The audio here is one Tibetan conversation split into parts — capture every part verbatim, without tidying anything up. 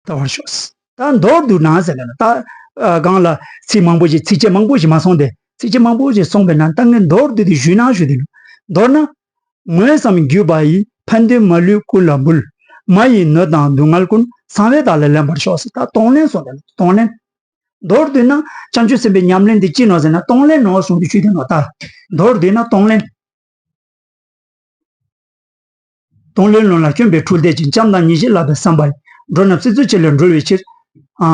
ལྟ་བར་ཤོག། ད་མདོར་བསྡུ་ན་ཟེར་ན་ད་ཨ་གང་ལ་ཚིག་མང་པོ་ཞིག་ཚིགས་བཅད་མང་པོ་ཞིག་མ་སོང་སྟེ། ཚིགས་བཅད་མང་པོ་ཞིག་སོང་བས་ན་ད་ངས་མདོར་བསྡུས་ཏེ་ཞུས་ན་ཞུས་ཏེ་ནོ། མདོར་ན། ངོས་སམ་བརྒྱུད་པ་ཡིས། ཕན་བདེ་མ་ལུས་ཀུན་ལ་འབུལ། མ་ཡི་གནོད་དང་སྡུག་བསྔལ་ཀུན། གསང་བའི་བདག་ལ་ལེན་པར་ཤོག་ཟེར། ད་གཏོང་ལེན་སོང་སྟེ་ནོ། གཏོང་ལེན། མདོར་བསྡུས་ན་བྱང་ཆུབ་སེམས་དཔའི་ཉམས་ལེན་དེ་ཅི་ནོ་ཟེར་ན་གཏོང་ལེན་ནོ་གསུངས་ཏེ་ཞུས་ཏེ་ནོ། ད་མདོར་བསྡུས་ན་གཏོང་ལེན། གཏོང་ལེན་ལུང་ལ་བསྐྱོན་པའི་འཕྲུལ་དེ་བཞིན། བྱམས་དང་ཉེར་ཞི་བསླབ་པའི་བསམ་པ་ཡིས། འགྲོ་རྣམས་སྲིད་མཚོ་ཆེ་ལས་སྒྲོལ་བའི་ཕྱིར། ཨ་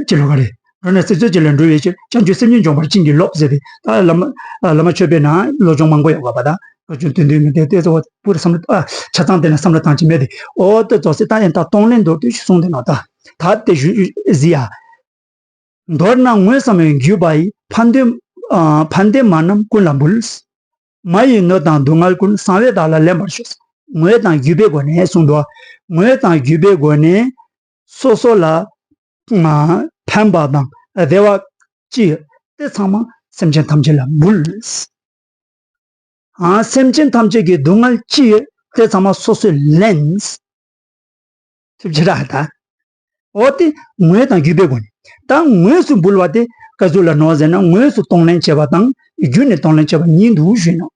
ཅི་ལོ་ག་རེ། འགྲོ་རྣམས་སྲིད་མཚོ་ཆེ་ལས་སྒྲོལ་བའི་ཕྱིར། བྱང་ཆུབ་སེམས་ཉིད་འབྱོངས་པར་བྱིན་གྱིས་རློབས་ཟེར་ཏེ། ད་བླ་མ་བླ་མ་མཆོད་པའི་ནང་བློ་སྦྱོང་མང་པོ་ཡོད་པ་པ། ད་བློ་སྦྱོང་དོན་བདུན་མི་དེ་ཏེ་ཚོ་བ་པུ་ར་བསམ་བློ་ཨ་ཆ་ཚང་དེ་ལ་བསམ་བློ་བཏང་ཅི་མེད་དེ། འོ་དེ་ཚོ་སི་ད་ཡིན་ད་གཏོང་ལེན་མདོར་བསྡུས་ཤིག་གསུངས་ཏེ་ནོ། ད་ད་དེ་ཞུ་ཟི་ཡ། མདོར་ན་ངོས་སམ་བརྒྱུད་པ་ཡིས། ཕན་བདེ་ཨ་ཕན་བདེ་མ་རྣམས་ཀུན་ལ་འབུལ། མ་ཡི་གནོད་དང་སྡུག་བསྔལ་ཀུན། གསང་བའི་བདག་ལ་ལེན་པར་ཤོག། ངོས་དང་བརྒྱུད་པའི་སྒོ་ནས་གསུངས་འདུག། ངོས་དང་བརྒྱུད་པའི་སྒོ་ནས་སོ་སོ་ལ་ཨ་ཕན་པ་དང་བདེ་བ་ཅི་ཡོད་དེ་ཚང་མ་སེམས་ཅན་ཐམས་ཅད་ལ་འབུལ། ཨ་སེམས་ཅན་ཐམས་ཅད་ཀྱི་སྡུག་བསྔལ་ཅི་ཡོད་དེ་ཚང་མ་སོ་སོས་ལེན། ཐུབ་ཅི་ར་ད། འོ་དེ་ངོས་དང་བརྒྱུད་པའི་སྒོ་ནས། ད་ངོས་སུ་འབུལ་བ་དེ་ག་ཚོད་ལ་ནོ་ཟེར་ན། ངོས་སུ་གཏོང་ལེན་བྱེད་པ་དང་བརྒྱུད་ནས་གཏོང་ལེན་བྱེད་པ་གཉིས་འདུག་ཞུས་ནོ།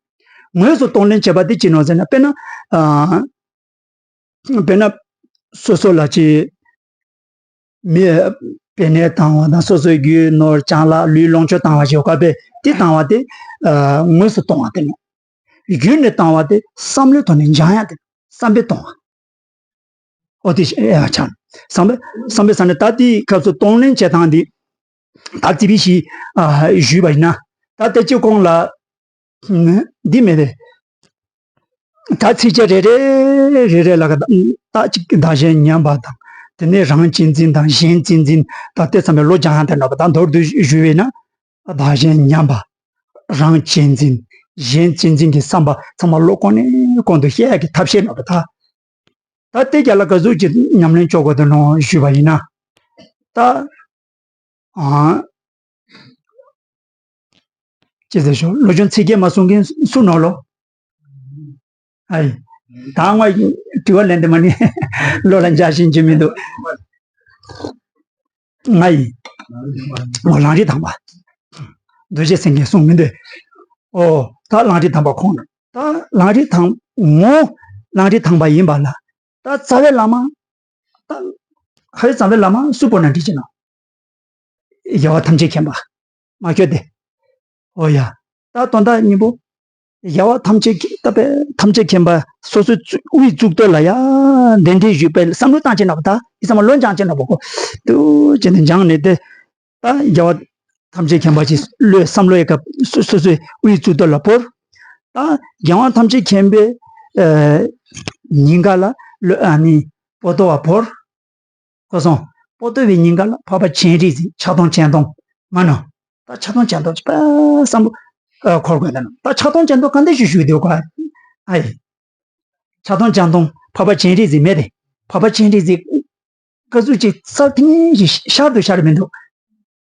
ངོས་སུ་གཏོང་ལེན་བྱེད་པ་དེ་ཅི་ནོ་ཟེར་ན། དཔེར་ན་ཨ་དཔེར་ན་སོ་སོ་ལ་ཅི་མི་པེ་ནེ་བཏང་བ་དང་སོ་སོའི་རྒྱུ་ནོར་ཅང་ལ་ལུས་ལོངས་སྤྱོད་བཏང་བ་ཞིག་ག་པས་དེ་བཏང་བ་དེ་ཨ་ངོས་སུ་གཏོང་བ་དེ་ནོ། བརྒྱུད་ནས་བཏང་བ་དེ་བསམ་བློའི་ཐོག་ནས་སྦྱང་ཡ་དེ་བསམ་པས་གཏོང་བ། ཨོ་དེ་ཨ་ཆ་བསམ་པས་བསམ་པས་ས་ནས་ད་དེའི་སྐབས་སུ་གཏོང་ལེན་བྱེད་སྟངས་དེ་ད་རྩིས་པའི་ཞིག་ཞུས་པ་ཡིན་ན། ད་དེ་གཅིག་གོང་ལ་འདི་མེད་པས། ད་ཚིགས་བཅད་རེ་རེ་རེ་རེ་ལ་ད་གཅིག་བདག་གཞན་མཉམ་པ་དང་། དེ་ནས་རང་གཅེས་འཛིན་དང་གཞན་གཅེས་འཛིན། ད་དེ་ཚང་མའི་བློ་སྦྱང་ཡ་དེ་ནོ་པ། ད་མདོར་བསྡུས་ཞུས་པས་ན། བདག་གཞན་མཉམ་པ། རང་གཅེས་འཛིན། གཞན་གཅེས་འཛིན་གྱི་བསམ་པ་ཚང་མ་བློ་གོང་ནས་གོང་དུ་སྐྱེ་ཡག་གི་ཐབས་ཤེས་ནོ་པ་ད། ད་དེ་རྒྱ་ལ་ག་ཟུག་གི་ཉམས་ལེན་བཅོ་དགོས་དོན་ནོ་ཞུས་པ་ཡིན་ན། ད་ཨ་ཅི་ཟེར་ཞོ། བློ་སྦྱོང་ཚིག་བརྒྱད་མ་གསུང་མཁན་སུ་ནོ་ལོ། ཨའི། ད་ང་དྲི་བ་ལན་དེ་མ་ནི་བློ་ལ་འཇགས་ཤིང་ཅི་མི་འདུག། ང་ཡིན། ངོ་ལམ་རིམ་དང་པ། རྡོ་རྗེ་སེང་གེས་གསུངས་མི་འདུག། ཨོ་ད་ལམ་རིམ་དང་པ་ཁོང་ནི། ད་ལམ་རིམ་དང་ངོ་ལམ་རིམ་དང་པ་ཡིན་པ་ལ། ད་རྩ་བའི་བླ་མ། ད་ཧ་རི་རྩ་བའི་བླ་མ་སུ་པོ་ན་འདྲི་ཅི་ན། རྒྱལ་བ་ཐམས་ཅད་མཁྱེན་པ། མ་ཁྱོད་དེ། ཨོ་ཡ། ད་དོན་དག་སྙིང་པོ། རྒྱལ་བ་ཐམས་ཅད་ཀྱི་ད་པའི་ཐམས་ཅད་མཁྱེན་པ་སོ་སོའི་གཙུག་དབུའི་གཙུག་ཏོར་ལ་ཡ་གདན་འདྲེན་ཞུས་པའི་བསམ་བློ་བཏང་ཅེ་ན་པ། ད་ཡི་ཚང་མ་བློ་སྦྱང་ཅེ་ན་པ་གོ། ཏུ་ཅེ་ནས་སྦྱངས་ནས་དེ། ད་རྒྱལ་བ་ཐམས་ཅད་མཁྱེན་པ་ཅིག་བློའི་བསམ་བློ་ཡི་སྐབས་སོ་སོ་སོའི་དབུའི་གཙུག་ཏོར་ལ་བོར། ད་རྒྱལ་བ་ཐམས་ཅད་མཁྱེན་པའི་ཨ་ཉིན་ག་ལ་བློ་ཨ་ནི་པོ་ཏོ་བ་བོར། གོ་སོང་། པོ་ཏོ་བའི་ཉིན་ག་ལ་འཕགས་པ་སྤྱན་རས་གཟིགས་ཕྱག་སྟོང་སྤྱན་སྟོང་མ་ནོ། ད་ཕྱག་སྟོང་སྤྱན་སྟོང་ཅིག་པ་བསམ་བློ་འཁོར་དགོས་ད་ནོ། ད་ཕྱག་སྟོང་སྤྱན་སྟོང་ག་འདྲ་ཞིག་ཞུ་གི་འདུག་ག་ཨའི། ཕྱག་སྟོང་སྤྱན་སྟོང་འཕགས་པ་སྤྱན་རས་གཟིགས་མེད་དེ། འཕགས་པ་སྤྱན་རས་གཟིགས་ག་ཟུག་ཅིག་ས་ཐིང་ཞིག་ཤར་དུ་ཤར་མི་འདུག།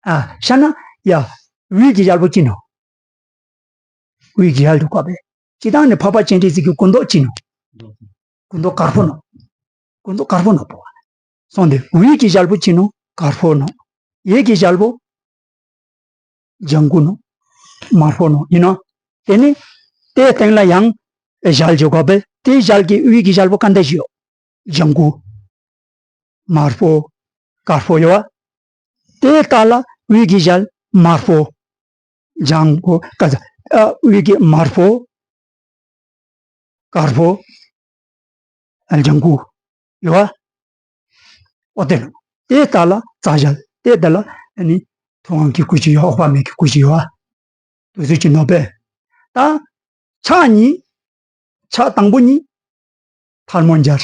ཨ་ཤར་ན་ཡ། དབུས་ཀྱི་ཞལ་པོ་ཅི་ནོ། དབུས་ཀྱི་ཞལ་དུ་བཀོད་པས། སྤྱི་བཏང་ནས་འཕགས་པ་སྤྱན་རས་གཟིགས་ཀྱི་སྐུ་མདོག་ཅི་ནོ། སྐུ་མདོག་དཀར་པོ་ནོ། སྐུ་མདོག་དཀར་པོ་ནོ་པོ། སོང་སྟེ་དབུས་ཀྱི་ཞལ་པོ་ཅི་ནོ། དཀར་པོ་ནོ། གཡས་ཀྱི་ཞལ་པོ། ལྗང་གུ་ནོ། དམར་པོ་ནོ་ཡིན་ནོ། དེ་ནི་དེའི་སྟེང་ལ་ཡང་ཞལ་འཇོག་པས། དེའི་ཞལ་གྱི་དབུས་ཀྱི་ཞལ་པོ་ག་འདྲ་ཞིག་ཡོད། ལྗང་གུ། དམར་པོ། དཀར་པོ་ཡོད་བ། དེའི་ལྟག་ལ་དབུས་ཀྱི་ཞལ་དམར་པོ། ལྗང་གུ་ཀ་ས་ཨ་དབུས་ཀྱི་དམར་པོ། དཀར་པོ། ཨ་ལྗང་གུ་ཡོད་བ། ཨོ་དེ་ལ་དེའི་ལྟག་ལ་རྩ་ཞལ། དེའི་ལྟག་ལ་ཨ་ནི་ཐུབ་དབང་གི་སྐུ་ཅིག་ཡོད། འོད་དཔག་མེད་ཀྱི་སྐུ་ཅིག་ཡོད་བ། དུས་ཚོད་ཀྱི་ནོ་པས། ད་ཕྱག་གཉིས། ཕྱག་དང་པོ་གཉིས། ཐལ་མོ་སྦྱར།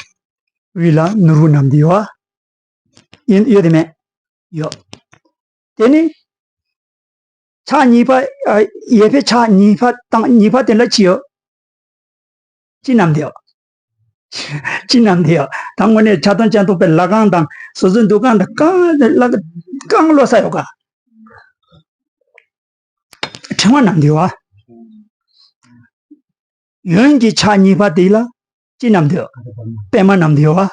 དབུས་ལ་ནོར་བུ་བསྣམས་ཏེ་ཡོད། ཡིན་ཡོད་དེ་མེད། ཡོད། དེ་ནི། ཕྱག་གཉིས་པ། ཨ་གཡས་པའི་ཕྱག་གཉིས་པ་དང་གཉིས་པ་དེ་ལ་ཅི་ཡོད། ཅི་བསྣམས་ཏེ་ཡོད། ཅི་བསྣམས་ཏེ་ཡོད། ད་དངོས་གནས་ཕྱག་སྟོང་སྤྱན་སྟོང་པའི་ལྷ་ཁང་དང་སོ་སོའི་འདུ་ཁང་དང་གང་ལ་གང་ལོ་ས་ཡོད་ག། ཕྲེང་བ་བསྣམས་ཏེ་ཡོད། གཡོན་གྱི་ཕྱག་གཉིས་པ་དེ་ལ་ཅི་བསྣམས་ཏེ་ཡོད། པད་མ་བསྣམས་ཏེ་ཡོད།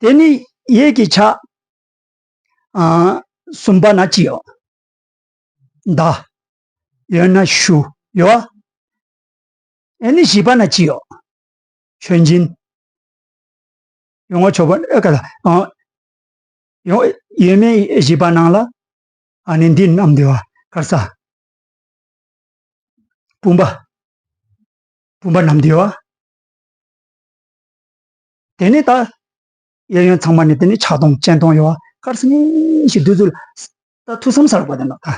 དེ་ནི་ ཡས་ཀྱི་ཆ། ཨ། གསུམ་པ་ན་ཅི་ཡོད། མདའ། ཡོད་ན་གཞུ་ཡོད། ཨེ་ནི་བཞི་པ་ན་ཅི་ཡོད། མཆོད་སྦྱིན། ཡོང་བ་མཆོད་པ་ཨེ་ག་ལ་ཨ། ཡོད་ཡོད་མེད་བཞི་པ་ནང་ལ། ཨ་ནི་འདི་རྣམས་འདི་བ་གར་ས། བུམ་པ། བུམ་པ་རྣམས་འདི་བ། དེ་ནས་ད། གཡས་གཡོན་ཚང་མ་ནས་དེ་ནས་ཕྱག་སྟོང་སྤྱན་སྟོང་ཡོད་བ་གར་ས་ནས་ཞིག་འདུ་འཛུལ། ད་ཐུགས་བསམ་གསལ་དགོས་དེ་ནོ་ད།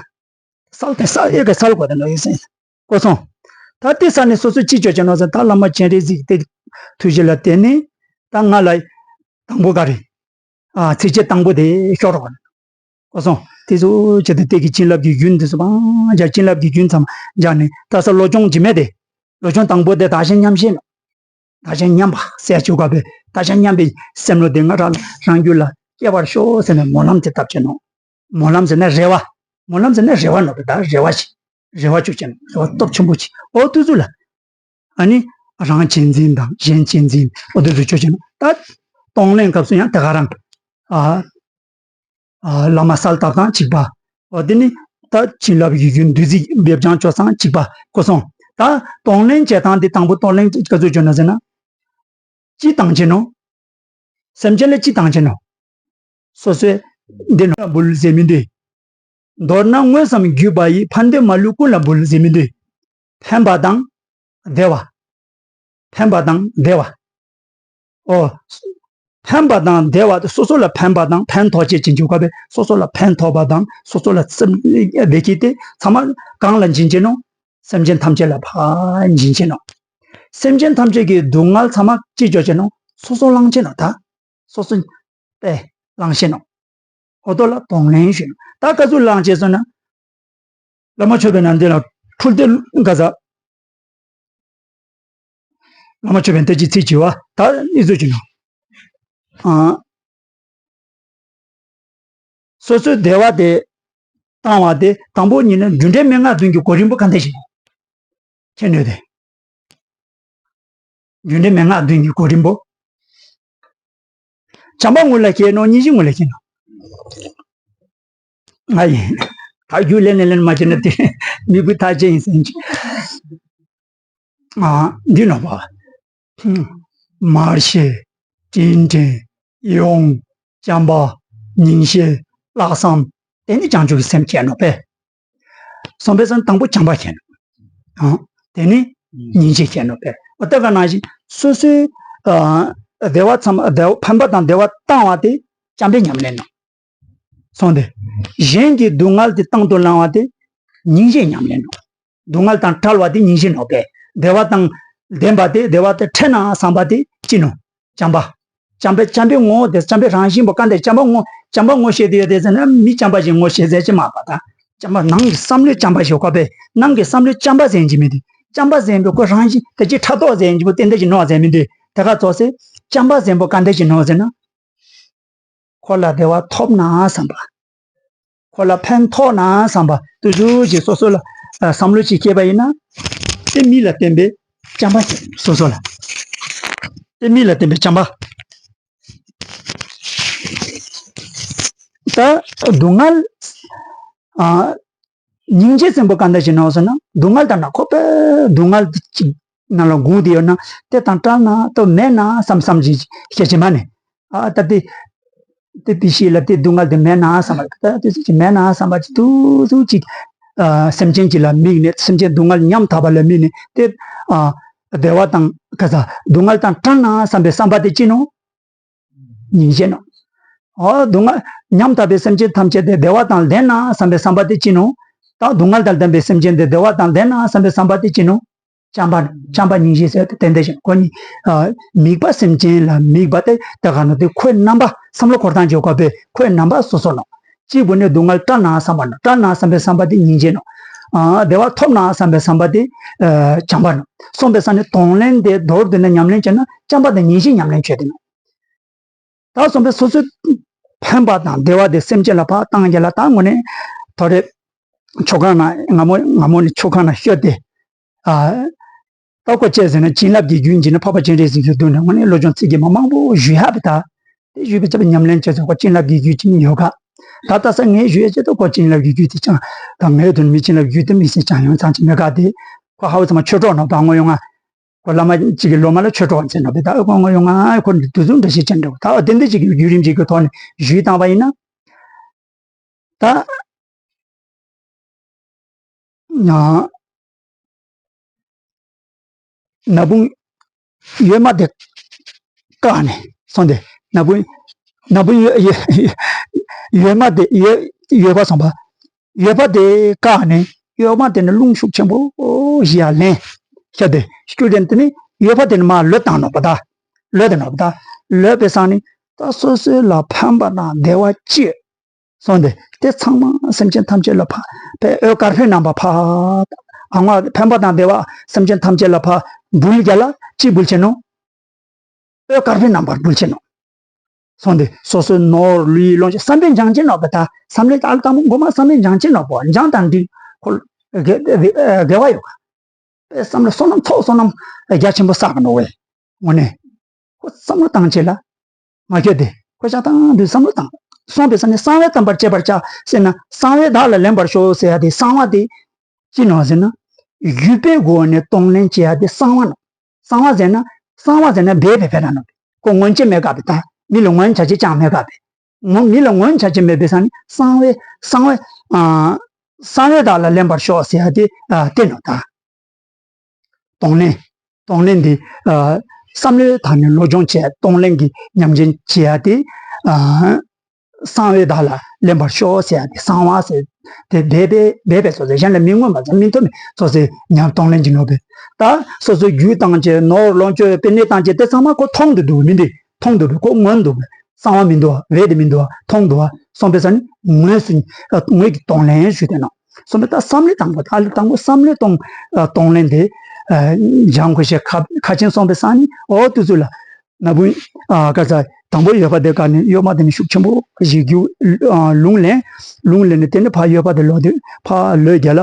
གསལ་དེ་གསལ་ཡོད་གི་གསལ་དགོས་དེ་ནོ་ཡོད་སེ། གོ་སོང་། ད་དེ་ས་ནས་སོ་སོ་ཅི་བཅོ་བྱས་ནོ་ཟེར་ད་བླ་མ་སྤྱན་རས་གཟིགས་དེ་ཐུགས་རྗེ་ལ་བརྟེན་ནས་ད་ང་ལ། དང་པོ་ག་རེ། ཨ། ཚིགས་བཅད་དང་པོ་དེ་ཤོར་རོགས། གོ་སོང་། དེ་ཚོ་ཅི་ད་དེ་གི་བྱིན་རླབས་ཀྱི་རྒྱུན་དེ་ཚོ་བང་རྒྱ་བྱིན་རླབས་ཀྱི་རྒྱུན་ཚང་མ་སྦྱར་ནས་ད་ས་བློ་སྦྱོང་ཇི་མེད་དེ། བློ་སྦྱོང་དང་པོ་དེ་བདག་གཞན་མཉམ་ཤེས་ནོ། བདག་གཞན་མཉམ་པ་ཟེར་བཅུག་ག་བས་བདག་གཞན་མཉམ་པའི་སེམས་བློ་དེ་ང་རང་རང་རྒྱུད་ལ་སྐྱེ་བར་ཤོག་ཟེར་ནས་སྨོན་ལམ་དེ་བཏབ་བྱས་ནོ། སྨོན་ལམ་ཟེར་ན་རེ་བ། སྨོན་ལམ་ཟེར་ན་རེ་བ་ནོ་བས་ད་རེ་བ་ཞིག་རེ་བ་བཅུག་བྱས་ནོ་རེ་བ་སྟོབས་ཆེན་པོ་ཞིག་འོ་དུས་ཚོད་ལ། ཨ་ནི་རང་གཅེས་འཛིན་དང་གཞན་གཅེས་འཛིན་འོ་དེ་ཚོ་ཆོས་ཅན། ད་གཏོང་ལེན་སྐབས་སུ་ཡང་དེ་ག་རང་། ཨ། ཨ། བླ་མ་གསལ་བཏབ་དང་གཅིག་པ། འོ་དེ་ནི་ད་བྱིན་རླབས་ཡིད་ཀྱི་བདུད་རྩི་འབེབས་སྦྱང་ཆོས་སང་གཅིག་པ་གོ་སོང་། ད་གཏོང་ལེན་བྱེད་སྟངས་འདི་དང་པོ་གཏོང་ལེན་ག་ཚོད་བྱོས་ན་ཟེར་ན། ཅི་བཏང་བྱེད་ནོ། སེམས་ཅན་ལ་ཅི་བཏང་བྱེད་ནོ། སོ་སོའི་འདི་ནོ་འབུལ་ཟེར་མི་འདུག་མདོར་ན་དངོས་སམ་བརྒྱུད་པ་ཡི། ཕན་འདོད་མ་ལུས་ཀུན་ལ་འབུལ་ཟེར་མི་འདུག་ཕན་པ་དང་བདེ་བ། ཕན་པ་དང་བདེ་བ། ཨོ། ཕན་པ་དང་བདེ་བ་དེ་སོ་སོ་ལ་ཕན་པ་དང་ཕན་ཐོགས་བྱེད་ཅིང་འཇུག་པ་བས་སོ་སོ་ལ་ཕན་ཐོགས་པ་དང་སོ་སོ་ལ་སེམས་བདེ་སྐྱིད་དེ་ཚང་མ་གང་ལ་སྦྱིན་བྱེད་ནོ། སེམས་ཅན་ཐམས་ཅད་ལ་ཕར་སྦྱིན་བྱེད་ནོ། སེམས་ཅན་ཐམས་ཅད་ཀྱི་སྡུག་བསྔལ་ཚང་མ་ཅི་འཇོག་བྱེད་ནོ། སོ་སོ་བླང་བྱེད་ནོ་ད། སོ་སོ་པས་བླང་བྱེད་ནོ། འོ་དོ་ལ་གཏོང་ལེན་ཞུ་ནོ། ད་ག་ཚོད་བླང་བྱེད་སོང་ན། བླ་མ་མཆོད་པའི་ནང་དེ་ལ་འཁྲུལ་བདེ་ག་ས། བླ་མ་མཆོད་པའི་ནང་དེ་ཅི་ཚིག་བྱི་བ་ད་ཨི་ཚོད་ཀྱི་ནོ། ཨ། སོ་སོའི་བདེ་བ་དེ་བཏང་བ་དེ་དང་པོ་ཉིད་ནས་རྒྱུ་འབྲས་མན་ངག་བདུན་གྱི་གོ་རིམ་པོ་ག་འདྲ་ཞིག་ཁྱེད་ནོས་དེ། རྒྱུ་འབྲས་མན་ངག་བདུན་གྱི་གོ་རིམ་པོ། བྱམས་པ་དངོས་ལ་སྐྱེས་ནོ། སྙིང་རྗེ་དངོས་ལ་སྐྱེས་ནོ། ང་ཡིན། ད་རྒྱུ་ལེན་ནས་ལེན་མ་བྱས་ན་དེ་མི་བུ་ཐག་ཆད་ཡིན་ཟེར་གྱི། ཨ། འདི་ནོ་བ། མར་ཤེས། དྲིན་དྲན། ཡིད་འོང་། བྱམས་པ། སྙིང་རྗེ། ལྷག་བསམ། དེ་ནི་བྱང་ཆུབ་ཀྱི་སེམས་སྐྱེས་ནོ་པས། སོང་པས་སོང་དང་པོ་བྱམས་པ་སྐྱེས་ནོ། ཨ། དེ་ནི་སྙིང་རྗེ་སྐྱེས་ནོ་པས། འོ་ད་ག་ནང་བཞིན་སོ་སོའི། ཨ། བདེ་བ་ཚང་མ་བདེ་བ་ཕན་པ་དང་བདེ་བ་བཏང་བ་དེ་བྱམས་པའི་ཉམས་ལེན་ནོ། སོང་སྟེ། གཞན་གྱི་སྡུག་བསྔལ་དེ་བཏང་དུ་བླང་བ་དེ་སྙིང་རྗེའི་ཉམས་ལེན་ནོ། སྡུག་བསྔལ་དང་བྲལ་བ་དེ་སྙིང་རྗེ་ནོ་པས། བདེ་བ་དང་ལྡན་པ་དེ་བདེ་བ་དེ་འཕྲད་ན་བསམ་པ་དེ་ཅི་ནོ། བྱམས་པ། བྱམས་པའི་བྱམས་པའི་ངོ་བོ་དེ་བྱམས་པའི་རང་བཞིན་པོ་ག་འདྲ་བྱམས་པ་ངོ་བྱམས་པ་ངོ་ཤེས་དེ་ཡོད་དེ་ཟེར་ན་མི་བྱམས་པ་ཞིག་ངོ་ཤེས་ཟེར་ཅི་མ་པ་དང་། བྱམས་པ་ནང་གི་བསམ་བློའི་བྱམས་པ་ཞིག་གོ་པས་ནང་གི་བསམ་བློའི་བྱམས་པ་ཟེར་གྱི་མི་འདུག་བྱམས་པ་ཟེར་བའི་ཁོ་རང་བཞིན་དེ་ཅི་ཕྲག་དོག་ཟེར་གྱི་པོ་ཏན་ཏན་ཞིག་ནོ་ཟེར་མི་འདུག་དེ་ག་ཙོགས་སེ་བྱམས་པ་ཟེར་བོ་ག་འདྲ་ཞིག་ནོ་ཟེར་ན། ཁོ་ལ་བདེ་བ་ཐོབ་ན་བསམ་པ། ཁོ་ལ་ཕན་ཐོགས་ན་བསམ་པ་དུ་ཞུ་ཅིག་སོ་སོ་ལ་བསམ་བློ་ཅིག་སྐྱེས་པ་ཡིན་ན། དེ་མི་ལ་བརྟེན་པའི་བྱམས་པ་སྐྱེས་སོ་སོ་ལ། དེ་མི་ལ་བརྟེན་པའི་བྱམས་པ། ད་སྡུག་བསྔལ། ཨ། སྙིང་རྗེ་ཆེན་པོ་ག་འདྲ་ཞིག་ནོ་ཟེར་ན་སྡུག་བསྔལ་དང་ན་ཁོ་པས་སྡུག་བསྔལ་གཅིག་ནང་ལ་སྒུག་བསྡད་ཡོད་ན་དེ་དང་བྲལ་ན་ཏོ་མེད་ན་བསམ་བསམ་ཅིག་ཤེས་ཀྱི་མ་ནི། ཨ་ད་དེ། དེ་དེ་ཤེས་ལ་དེ་སྡུག་བསྔལ་དེ་མེད་ན་བསམ་པ་ད་དེ་ཅིག་མེད་ན་བསམ་པ་ཅིག་ཏུ་ཏུ་ཅིག་ཨ་སེམས་ཅན་གྱི་ལ་དམིགས་ནས་སེམས་ཅན་སྡུག་བསྔལ་ཉམ་ཐག་པ་ལ་དམིགས་ནས་དེ། ཨ་བདེ་བ་དང་ག་ས་སྡུག་བསྔལ་དང་བྲལ་ན་བསམ་པའི་བསམ་པ་དེ་ཅི་ནོ། སྙིང་རྗེ་ནོ། ཨོ་སྡུག་བསྔལ་ཉམ་ཐག་པའི་སེམས་ཅན་ཐམས་ཅད་དེ་བདེ་བ་དང་ལྡན་ན་བསམ་པའི་བསམ་པ་དེ་ཅི་ནོ། ད་སྡུག་བསྔལ་དང་ལྡན་པའི་སེམས་ཅན་དེ་བདེ་བ་དང་ལྡན་ན་བསམ་པའི་བསམ་པ་དེ་ཅི་ནོ། བྱམས་པ་ནོ། བྱམས་པ་སྙིང་རྗེ་ཟེར་ཏེ་དེ་འདྲ་ཞིག་ཁོ་གཉིས། ཨ་དམིགས་པ་སེམས་ཅན་ལ་དམིགས་པ་དེ་དེ་ག་ནོ་དེ་ཁོའི་རྣམ་པ་བསམ་བློ་འཁོར་སྟངས་ཀྱི་སྐབས་པས་ཁོའི་རྣམ་པ་སོ་སོ་ནོ། གཅིག་པུ་ནི་སྡུག་བསྔལ་བྲལ་ན་བསམ་པ་ནོ། བྲལ་ན་བསམ་པའི་བསམ་པ་དེ་སྙིང་རྗེ་ནོ། ཨ་བདེ་བ་ཐོབ་ན་བསམ་པའི་བསམ་པ་དེ་ཨ་བྱམས་པ་ནོ། སོང་པའི་ས་ནས་གཏོང་ལེན་དེ་མདོར་བསྡུས་ནས་ཉམས་ལེན་བྱས་ན་བྱམས་པ་དང་སྙིང་རྗེ་ཉམས་ལེན་བྱས་ཏེ་ནོ། ད་སོང་པའི་སོ་སོའི་ཕན་པ་དང་བདེ་བ་དེ་སེམས་ཅན་ལ་ཕར་བཏང་རྒྱུ་ལ་ད་དངོས་གནས་ཐོ་རེ་ཆོ་ག་ན་སྔ་མོ་སྔ་མོ་ནས་ཆོ་ག་ན་ཤོད་དེ། ཨ་ད་ཁོ་བྱས་ཟེར་ན་བྱིན་རླབས་ཀྱི་རྒྱུན་གྱིས་ནི་འཕགས་པ་སྤྱན་རས་གཟིགས་ཀྱི་མདུན་ནས་དངོས་གནས་བློ་སྦྱོང་ཚིག་གི་མ་མང་པོ་ཞུ་ཡག་པ་ད། ཞུས་པའི་ཚབ་ཉམས་ལེན་བྱེད་ཚུལ་ཁོ་བྱིན་རླབས་ཀྱི་རྒྱུད་ཅིག་ཡོད་ག། ད་ལྟ་ས་ངས་ཞུ་ཡ་ཆེད་དུ་ཁོ་བྱིན་རླབས་ཀྱི་རྒྱུད་དེ་ཅང་ད་ངའི་དོན་མི་བྱིན་རླབས་རྒྱུད་དེ་མི་སྲིད་ཅང་ཡོང་ཚང་ཅི་མེད་ག་དེ། ཁོ་ཧ་བ་ཚང་མ་ཆོས་གྲོགས་ནང་དུ་ངོ་ཡོང་ང་། ཁོ་བླ་མ་གཅིག་གི་སློབ་མ་ལ་ཆོས་གྲོགས་བྱས་ནོ་བེ་ད་ཨ་ཁོ་ངོ་ཡོང་ང་ཁོ་འདི་དུས་ཚོད་འདྲ་ཞིག་ཅན་འདྲ་བོ་ད་དེ་འདི་ཅིག་བརྒྱུད་རིམ་ཅིག་གི་ཐོག་ནས་ཞུས་བཏང་བ་ཡིན་ན། ད་ན་ན་བུན་ཡོད་མ་དེ་བཀག་ནས་སོང་སྟེ། ན་བུན་ན་བུན་ཡོད་ཡོད་ཡོད་མ་དེ་ཡོད་ཡོད་པ་སོང་པ། ཡོད་པ་དེ་བཀག་ནས་ཡོད་མ་དེ་ནི་རླུང་ཤུགས་ཆེན་པོ་ཞིག་ཡར་ལེན། ཤ་དེ་ཤུ་དེ་དེ་ནི་ཡོད་པ་དེ་ནི་མ་ལོད་བཏང་ནོ་པ་ད། ལོད་དེ་ནོ་པ་ད། ལོད་པའི་སང་ནི་ད་སོ་སོའི་ལ་ཕན་པ་དང་བདེ་བ་སྤྱོད། སོང་སྟེ་དེ་ཚང་མ་སེམས་ཅན་ཐམས་ཅད་ལ་ཕ་ཕའི་འོད་དཀར་པོའི་རྣམ་པ་ཕ། ཨ་ང་ཕན་པ་དང་བདེ་བ་སེམས་ཅན་ཐམས་ཅད་ལ་ཕ་འབུལ་རྒྱ་ལ་ཅི་འབུལ་ཆེ་ནོ། འོད་དཀར་པོའི་རྣམ་པར་འབུལ་ཆེ་ནོ། སོང་སྟེ་སོ་སོའི་ནོར་ལུས་ལོངས་སྤྱོད་བསམ་པའི་སྦྱང་བྱེད་ནོ་པ་ད་བསམ་ལས་ཨ་ལ་དང་པོ་མགོ་མ་བསམ་པའི་སྦྱང་བྱེད་ནོ་པོ་སྦྱང་དང་འདི་ཁོ་དགེ་དགེ་བ་ཡོད་ག། པའི་བསམ་བློ་བསོད་ནམས་ཚོགས་བསོད་ནམས་རྒྱ་ཆེན་པོ་བསགས་གི་ནོ་བས། དངོས་གནས། ཁོ་བསམ་བློ་བཏང་བྱེད་ལ། མ་ཁྱོད་དེ། ཁོ་ཆགས་སྡང་དུ་བསམ་བློ་བཏང་། སོང་པའི་ས་ནས་གསང་བས་བསྟན་པར་བྱེད་པར་བྱ་ཟེར་ན་གསང་བས་བདག་ལ་ལེན་པར་ཤོག་ཟེར་ཡ་དེ་གསང་བ་དེ། ཅི་ནོ་ཟེར་ན། བརྒྱུད་པའི་སྒོ་ནས་གཏོང་ལེན་བྱེད་ཡ་དེ་གསང་བ་ནོ། གསང་བ་ཟེར་ན། གསང་བ་ཟེར་ན་སྦས་པའི་བེ་ར་ནོ། ཁོ་ངོ་ཆེ་མེད་ག་བེ་ད། མི་ལ་ངོ་ཆ་ཆེ་ཅང་མེད་ག་བེ། ངོ་མི་ལ་ངོ་ཆ་ཆེ་མེད་པའི་ས་ནས་གསང་བས་གསང་བས། གསང་བས་བདག་ལ་ལེན་པར་ཤོག་ཟེར་ཡ་དེ་དེ་ནོ་ད། གཏོང་ལེན། གཏོང་ལེན་འདི། བསམ་བློའི་ཐོག་ནས་སློབ་སྦྱོང་བྱས་གཏོང་ལེན་གྱི་ཉམས་ལེན་བྱེད་ཡ་དེ། གསང་བས་བདག་ལ་ལེན་པར་ཤོག་ཟེར་ཡ་དེ་གསང་བ་ཟེར། དེ་སྦས་པའི་སྦས་པའི་སོ་སོའི་གཞན་ལ་མི་མངོན་པ་ཙམ་མི་མཐོ་མི་སོ་སོའི་ཉམས་གཏོང་ལེན་གྱི་ནོ་བས། ད་སོ་སོའི་རྒྱུ་བཏང་བྱས་ནོར་ལོངས་སྤྱོད་པའི་གནས་བཏང་བྱས་དེ་ཚང་མ་ཁོ་མཐོང་དུ་འདུག་མི་འདི་མཐོང་དུ་འདུག་ཁོ་མངོན་འདུག་བས། གསང་བ་མི་འདུག་བ། བས་དེ་མི་འདུག་བ། མཐོང་འདུག་བ། སོང་པའི་ས་ནི་ངོས་སུ་ངོས་ཀྱི་གཏོང་ལེན་ཞུ་དེ་ནོ། སོང་པའི་ད་བསམ་བློ་དང་པོ་ད་ལ་དང་པོ་བསམ་བློ་གཏོང་གཏོང་ལེན་དེ་སྦྱང་དགོས་ཤེས་ཁ་ཁ་ཆེན་སོང་པའི་ས་ནི་འོ་དུས་ཚོད་ལ་ན་བུན་ཀ་ས་དང་པོ་ཡོད་པ་དེ་ཀ་ནི་ཡོད་མ་དེ་ནི་ཤུགས་ཆེན་པོ་ཞིག་རྒྱུ་ལུང་ལེན་ལུང་ལེན་ནི་དེ་ནི་ཕ་ཡོད་པ་དེ་ལོ་དེ་ཕ་ལོས་རྒྱ་ལ།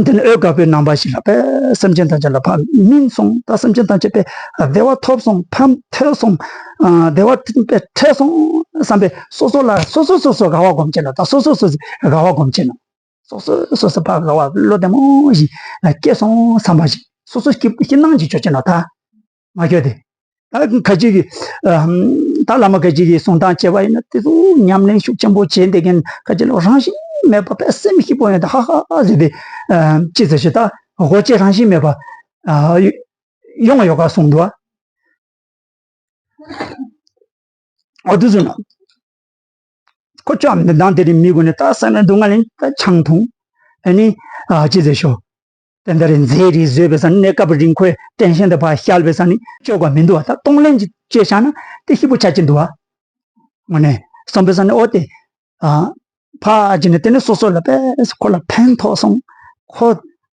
དེ་ནས་འོད་དཀར་པོའི་རྣམ་པ་ཞིག་ལ་པས་སེམས་ཅན་ཐམས་ཅད་ལ་ཕར་སྨིན་སོང་། ད་སེམས་ཅན་ཐམས་ཅད་པས་བདེ་བ་ཐོབ་སོང་། ཕན་ཐོས་སོང་། བདེ་བ་པས་འཕྲད་སོང་བསམ་པས་སོ་སོ་ལ་སོ་སོ་སོ་སོ་དགའ་བ་སྒོམ་བྱེད་ལ་ད་སོ་སོ་སོ་སོ་དགའ་བ་སྒོམ་བྱེད་ལ་སོ་སོ་སོ་སོ་ཕར་དགའ་བ་བློ་བདེ་མོ་ཞིག་སྐྱེས་སོང་བསམ་པ་ཞིག་སོ་སོ་སྐྱིད་སྐྱིད་སྣང་ཅིག་ཅོ་བྱེད་ལ་ད། མ་ཁྱོད་དེ། ད་ཁ་ཅིག་གིས་ད་བླ་མ་ཁ་ཅིག་གིས་གསུང་སྟངས་བྱས་པ་ཡིན་ན་དེ་ཚོ་ཉམས་ལེན་ཤུགས་ཆེན་པོ་བྱས་བསྡད་མཁན་ཁ་ཅིག་ལ་རང་བཞིན་མེད་པ་དཔེ་སེམས་སྐྱིད་པོ་ཡོད་དེ་ཧ་ཧ་ཧ་ཟེར་ཏེ་ཅི་ཟེར་ཞེ་ད་སྒོ་ཕྱེ་རང་བཞིན་མེད་པ་ཡོང་ཡོད་ག་གསུངས་འདུག་ཨ། འོ་དུ་ཟུ་ན། ཁོ་ཅོག་མི་འདང་དེ་རིང་མི་དགོས་ནས་ད་ས་ནས་སྡུག་བསྔལ་ལེན་ད་ཆང་འཐུང་། ཨ་ནི། ཨ་ཅི་ཟེར་ཤོག་དེ་འདྲ་རེད་མཛེས་རེད་བཟོས་པའི་ས་ནས་གནས་སྐབས་རིང་ཁོས་བརྟན་ཤིང་དུ་ཕར་བཤལ་བའི་ས་ནས་སྤྱོད་པ་མི་འདུག་བ། ད་གཏོང་ལེན་གྱི་བྱས་བཞག་ན་དེ་སྐྱིད་པོ་ཆགས་ཀྱི་འདུག་བ། ངོ་ནས་བསམ་པའི་ས་ནས་ཨོ་དེ། ཨ། ཕར་ཅི་ནས་དེ་ནས་སོ་སོ་ལ་པས་ཁོ་ལ་ཕན་ཐོགས་སོང་། ཁོ་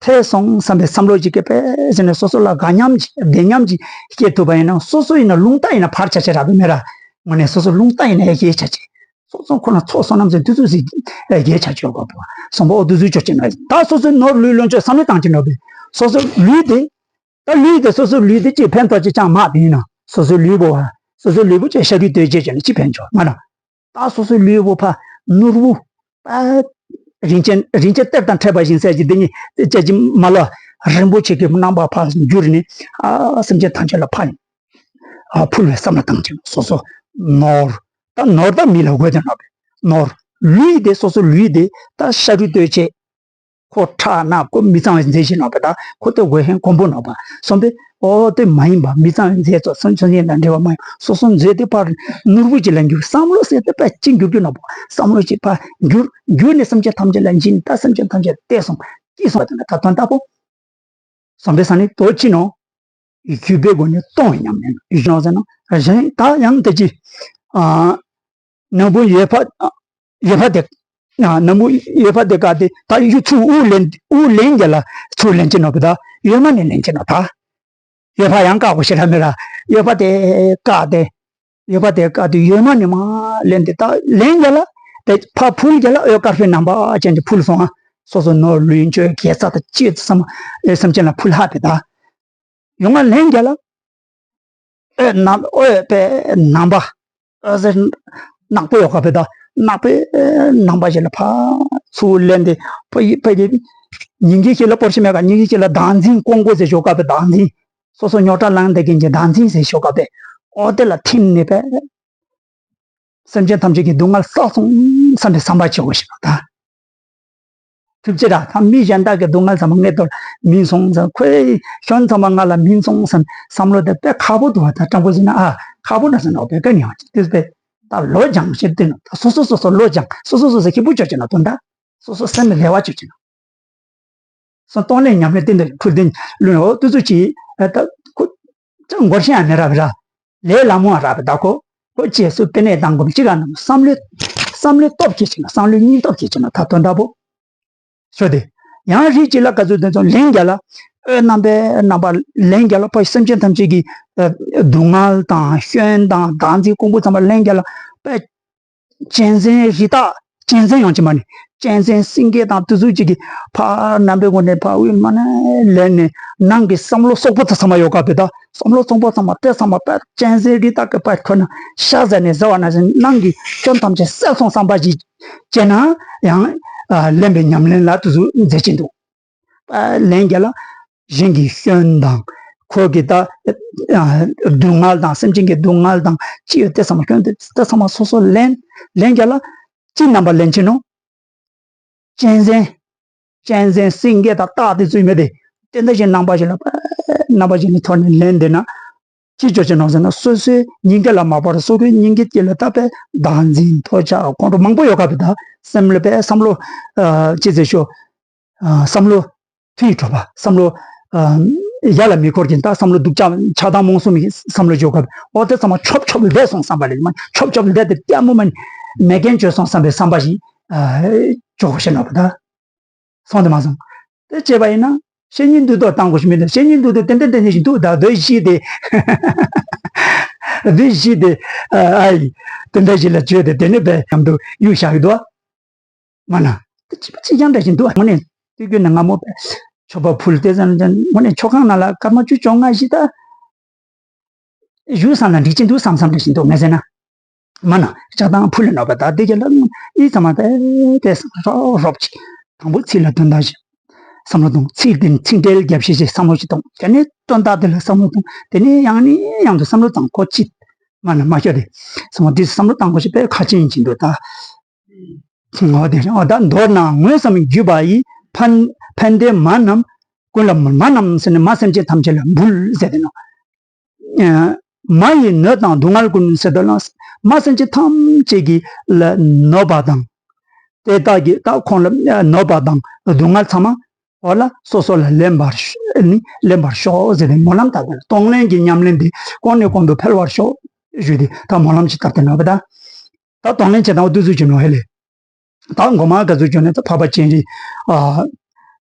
ཐེ་སོང་བསམ་པའི་བསམ་བློ་ཅིག་གིས་པས་ཟེར་ནས་སོ་སོ་ལ་དགའ་ཉམས་ཅིག་བདེ་ཉམས་ཅིག་སྐྱེ་ཐུབ་པ་ཡིན་ན་སོ་སོ་ཡིན་ན་རླུང་རྟ་ཡིན་ན་ཕར་ཆ་ཆ་རག་པའི་མེ་ར། ངོ་ནས་སོ་སོ་རླུང་རྟ་ཡིན་ན་ཡ་གིའི་ཆ་ཆེ། སོ་སོ་ཁོ་ན་ཚོགས་བསོད་ནམས་ཟེར་དུས་ཚོད་ཟིག་རྒྱས་ཆ་ཆོག་གོ་བོ། སོང་པ་ཨོ་དུས་ཚོད་ཆོག་ཅེ་ན་ད་སོ་སོའི་ནོར་ལུས་ལོངས་སྤྱོད་བསམ་བློ་བཏང་ཅེ་ན་བས། སོ་སོ་ལུས་དེ། ད་ལུས་དེ་སོ་སོའི་ལུས་དེ་ཅིག་ཕན་ཐོགས་ཅིག་ཅང་མ་དེ་ཡིན་ན་སོ་སོའི་ལུས་པོ་བ། སོ་སོའི་ལུས་པོ་ཅིག་ཤ་རུས་གདོས་བཅས་བྱས་ན་ཅི་ཕན་ཆོག་མ་ན། ད་སོ་སོའི་ལུས་པོ་ཕ་ནོར་བུ། ད་རིན་ཆེན་རིན་ཆེན་གཏེར་དང་འཕྲད་པ་བཞིན་ཟེར་གྱི་འདི་ཉིད་ཅེ་ཅི་མ་ལ་རིན་པོ་ཆེ་གི་རྣམ་པ་ཕ་འགྱུར་ནས་ཨ་སེམས་ཅན་ཐམས་ཅད་ལ་ཕ་ཡིན། ཨ་ཕུལ་བའི་བསམ་བློ་བཏང་ཅིང་སོ་སོ་ནོར། ད་ནོར་ད་མི་ལ་དགོས་དེ་ནོར་བས་ནོར། ལུས་དེ་སོ་སོ་ལུས་དེ་ད་ཤ་རུས་གདོས་བཅས། ཁོ་ཁྲག་ནག་ཁོ་མི་གཙང་བའི་རྫས་ཤིག་ནོར་བས་ད་ཁོ་དེ་དགོས་ཧན་གོང་པོ་ནོར་བ་སོང་པས་ཨོ་དེ་མ་ཡིན་པ་མི་གཙང་བའི་རྫས་ཚོ་སོན་ཚོན་ཡིན་ལ་འབྲེལ་བ་མ་ཡིན་སོ་སོ་མཛོད་དེ་ཕར་ནོར་བུ་ཅིག་ལ་འགྱུར་བསམ་བློ་ཟེར་དེ་པ་ཅི་འགྱུར་རྒྱུ་ནོར་བ་བསམ་བློ་ཅིག་ཕར་འགྱུར་འགྱུར་ནས་སེམས་ཅན་ཐམས་ཅད་ལ་སྦྱིན་ད་སེམས་ཅན་ཐམས་ཅད་བལྟས་སོང་སྐྱིད་སོང་བ་དེ་ན་ད་དོན་དག་པོ། བསམ་པའི་ས་ནི་དོ་ཅི་ནོ། བརྒྱུད་པའི་སྒོ་ནས་གཏོང་བའི་ཉམས་ལེན་ཡུལ་ནོ་ཟེར་ན་གཞན་ད་ཡང་དེ་ཅི། ཨ། ན་བུན་ཡོད་པ་ཡོད་པ་དེ། ན་བུན་ཡོད་པ་དེ་ག་དེ་ད་ཡུལ་ཚུར་དབུགས་ལེན་དབུགས་ལེན་རྒྱ་ལ་ཚུར་ལེན་ཅི་ནོ་བི་ད་ཡོད་མ་ནས་ལེན་ཅི་ནོ་ད། ཡོད་པ་ཡང་བཀག་པ་ཞེ་དྲག་མེད་ར་ཡོད་པ་དེ་བཀག་དེ། ཡོད་པ་དེ་བཀག་དེ་ཡོད་མ་ནས་མ་ལེན་དེ་ད་ལེན་རྒྱ་ལ་དེ་ཕ་ཕུལ་རྒྱ་ལ་འོད་དཀར་པོའི་རྣམ་པ་ཅན་གྱི་ཕུལ་སོང་ཨ། སོ་སོ་ནོར་ལུས་འབྱོར་དགེ་རྩ་དང་ཅི་བསམ་སེམས་ཅན་ལ་ཕུལ་ཧ་དེ་ད། ཡོང་ང་ལེན་རྒྱ་ལ། འོད་རྣམ་འོད་པའི་ནམ་པ། འོད་ཟེར་ནག་པོ་ཡོད་ག་བས་ད། ནག་པོའི་ནམ་པ་ཞིག་ལ་ཕར་ཚུར་ལེན་ཏེ། ཕ་ཡི་ཕ་ཡི་ཉིན་གྱི་ཞིག་ལ་པོར་ཤི་མེད་ག་ཉིན་གྱི་ཞིག་ལ་བདག་འཛིན་ཀོང་པོ་ཟེར་ཞོག་ག་བས་བདག་འཛིན། སོ་སོ་རྙོག་དྲ་ལངས་བསྡད་མཁན་གྱི་བདག་འཛིན་ཟེར་ཞོག་ག་བས། འོ་དེ་ལ་ཐིམ་ནས་པས། སེམས་ཅན་ཐམས་ཅད་ཀྱི་སྡུག་བསྔལ་བསགས་སོང་བསམ་པའི་བསམ་པ་བྱེད་དགོས་ཤིག་ད། ཐུབ་ཅེ་ར་ད་མི་གཞན་དག་གི་སྡུག་བསྔལ་ཚང་མ་ངའི་ཐོག་ལ་མིན་སོང་ཟེར། ཁོའི་སྐྱོན་ཚང་མ་ང་ལ་མིན་སོང་ཟེར་བསམ་བློ་དེ་དཔེ་ཁག་པོ་འདུག་བ། ད་དྲང་པོ་ཟེར་ན་ཨ་ཁག་པོ་འདྲ་ཟེར་ན་དཔེ་དཀའ་ངལ་ཅིག་དེ་དཔེ་ད་བློ་སྦྱང་ཞེས་བསྟན་ནོ། ད་སོ་སོ་སོ་སོ་བློ་སྦྱང་། སོ་སོ་སོ་སོ་སྐྱིད་པོ་བྱོས་ཀྱི་ན་དོན་དག་སོ་སོ་སེམས་ལ་བདེ་བ་བྱོས་ཀྱི་ན། སོ་གཏོང་ལེན་ཉམས་ལེན་བསྟན་དུ་ཁུལ་ལྡན་ལུས་འོ་དུས་ཚོད་ཀྱིས་ད་ཁོ་ཅང་འགོར་ཤེས་ཡང་མེད་ར་བ་ར། ལས་སླ་མོ་ར་བ་ད་ཁོ་ཁོ་རྗེས་སུ་དཔེ་ནས་དང་གོམས་གཅིག་ག་ནང་བསམ་བློ་བསམ་བློའི་སྟོབས་ཀྱིས་བྱས་ན། བསམ་བློའི་སྙིང་སྟོབས་ཀྱིས་བྱས་ན་ད་དོན་དག་པོ། ཞོ་དེ། ཡང་རིགས་གཅིག་ལ་ག་ཚོད་དེ་ཚོ་ལན་བརྒྱ་ལ། འོད་རྣམ་པའི་རྣམ་པ་ལན་བརྒྱ་ལ་ཕ་སེམས་ཅན་ཐམས་ཅད་ཀྱི་སྡུག་བསྔལ་དང་སྐྱོན་དང་བདག་འཛིན་ཀོང་པོ་ཚང་མ་ལན་བརྒྱ་ལ་ཕ། གཅན་གཟན་རི་དྭགས་གཅན་གཟན་ཡོང་གི་མ་ནི། གཅན་གཟན་སེང་གེ་དང་དེ་ཚོ་གཅིག་གིས་ཕ་རྣམ་པའི་ངོས་ནས་ཕ་དབུས་མ་ནས་ལེན་ནས་ནང་གི་བསམ་བློ་སོག་པོ་དེ་ཚང་མ་ཡོད་ག་བས་ད། བསམ་བློ་སོག་པོ་ཚང་མ་དེ་ཚང་མ་ཕ་གཅན་གཟན་རི་དྭགས་ཀྱི་ཕ་ཁོ་ན་ཤ་ཟ་ནས་ཟ་བ་ན་ནང་གི་སྐྱོན་ཐམས་ཅད་བསལ་སོང་བསམ་པ་ཞིག་བྱས་ན་ཡང་ལེན་པའི་ཉམས་ལེན་ལ་དེ་ཚོ་མཛད་ཀྱི་འདུག་ལན་བརྒྱ་ལ་གཞན་གྱི་སྐྱོན་དང་ཁོ་གི་ད་སྡུག་བསྔལ་དང་སེམས་ཅན་གྱི་སྡུག་བསྔལ་དང་ཅི་ཡོད་དེ་ཚང་མ་སྐྱོན་དེ་དེ་ཚང་མ་སོ་སོ་ལན་ལན་བརྒྱ་ལ་ཅི་རྣམ་པ་ལན་ཆེ་ནོ། གཅན་གཟན། གཅན་གཟན་སེང་གེ་དང་སྟག་དེ་ཚོའི་མི་དེ་དེ་འདྲ་ཞིག་རྣམ་པ་ཞིག་ལ་རྣམ་པ་ཞིག་ནས་ཐོག་ནས་ལན་དེ་ན། ཅི་ཅོ་ཅི་ནོ་ཟེར་ན་སོ་སོའི་སྙིང་ག་ལ་མ་བར་སོ་སོའི་སྙིང་གའི་དཀྱིལ་ལ་ད་པའི་བདག་འཛིན་ཐོ་ཆག་ཁོང་ཁྲོ་མང་པོ་ཡོད་ག་བས་ད། སེམས་ལ་པའི་བསམ་བློ་ཅི་ཟེར་ཤོ། བསམ་བློ་མཐུ་ཡིས་གྲུབ་པ་བསམ་བློ་ཡ་ལ་མི་འཁོར་གྱི་ད་བསམ་བློ་སྡུག་ཅག་ཆགས་སྡང་རྨོངས་གསུམ་གྱི་བསམ་བློ་ཅོ་ག་བས་འོ་དེ་ཚང་མ་ཆོབ་ཆོབ་ལྡད་སོང་བསམ་པ་ལས་མ་ཆོབ་ཆོབ་ལྡད་དེ་ལྟད་མོ་མ་མེད་མཁན་བྱོས་སོང་བསམ་པའི་བསམ་པ་ཞིག་ཅོ་གོ་ཤེས་ནོ་བ་ད། སོང་དེ་མ་སོང་། དེ་བྱས་པ་ཡིན་ན་བཤེས་གཉེན་འདུག་ཏོ་བཏང་དགོས་ཤིག་མི་འདུག་བཤེས་གཉེན་འདུག་ཏོ་ཏན་ཏན་ཏན་ཏན་ཞིག་འདུག་ད་དེ་བཞི་དེ། དེ་བཞི་དེ་ཨ་ཡི་དེ་འདྲ་ཞིག་ལ་བརྗོད་དེ་དེ་ནི་བས་མཉམ་དུ་གཡུག་བཞག་གི་འདུག་ཨ། མ་ན་དེ་ཅི་པ་ཅི་ཡང་འདྲ་ཞིག་འདུག་ཨ། དངོས་གནས་དུས་རྒྱུན་ནས་སྔ་མོ་བས་མཆོད་པ་ཕུལ་ཏེ་ཙམ་ཙམ་དངོས་གནས་མཆོད་ཁང་ནང་ལ་སྐར་མ་བཅུ་བཅོ་ལྔ་ཞིག་ད། བཞུགས་བསམ་ན་འགྲིག་ཅི་འདུག་བསམ་བསམ་འདྲ་ཞིག་འདུག་ངས་ཟེར་ན། མ་ན་ལྕགས་དང་ཕུ་ལ་ནོར་བ་དག་དེ་ག་ལ་ཨི་ཚང་མ་དེ་དེ་བསམ་རོབ་རོབ་ཅིག་དང་པོ་ཚིག་ལ་དོན་དག་ཞིག་བསམ་བློ་གཏོང་། ཚིག་དེ་ཚིག་འགྲེལ་རྒྱབ་ཤེས་ཤིག་བསམ་བློ་ཞིག་གཏོང་། དེ་ནས་དོན་དག་དེ་ལ་བསམ་བློ་གཏོང་། དེ་ནས་ཡང་ནས་ཡང་དུ་བསམ་བློ་བཏང་ཁོ་ཅི་མ་ན་མ་ཤོད་དེ་བསམ་བློ་དེ་བསམ་བློ་བཏང་དགོས་ཞེས་པའི་ཁ་ཆེན་ཡིན་གྱི་འདུག་ད། ངོ་དེ་རེད། ཨ་ད་མདོར་ན་ངོས་སམ་བརྒྱུད་པ་ཡི་ཕན་ཕན་བདེ་མ་རྣམས་ཀུན་ལ་འབུལ། མ་རྣམས་ཟེར་ནས་མ་སེམས་ཅན་ཐམས་ཅད་ལ་འབུལ་ཟེར་ཏེ་ནོ། མ་ཡི་གནོད་དང་སྡུག་བསྔལ་ཀུན་ཟེར་དོ་ལ་མ་སེམས་ཅན་ཐམས་ཅད་ཀྱི་ལ་གནོད་པ་དང་། དེ་དག་གི་ད་ཁོང་ལ་གནོད་པ་དང་སྡུག་བསྔལ་ཚང་མ་འོ་ལ་སོ་སོ་ལ་ལེན་པར་ནི་ལེན་པར་ཤོག་ཟེར་ཏེ་སྨོན་ལམ་བཏབ་སྟེ་གཏོང་ལེན་གྱི་ཉམས་ལེན་དེ་གོང་ནས་གོང་དུ་འཕེལ་བར་ཤོག་ཞུས་ཏེ་ད་སྨོན་ལམ་ཅིག་བཏབ་སྟེ་ནོ་བ་ད། ད་གཏོང་ལེན་བྱེད་སྟངས་འོ་དུས་ཚོད་ཀྱི་ནོ་ཧེ་ལེ། ད་མགོ་མ་ག་ཚོད་བྱུང་ནས་ད་འཕགས་པ་སྤྱན་རས་ཨ་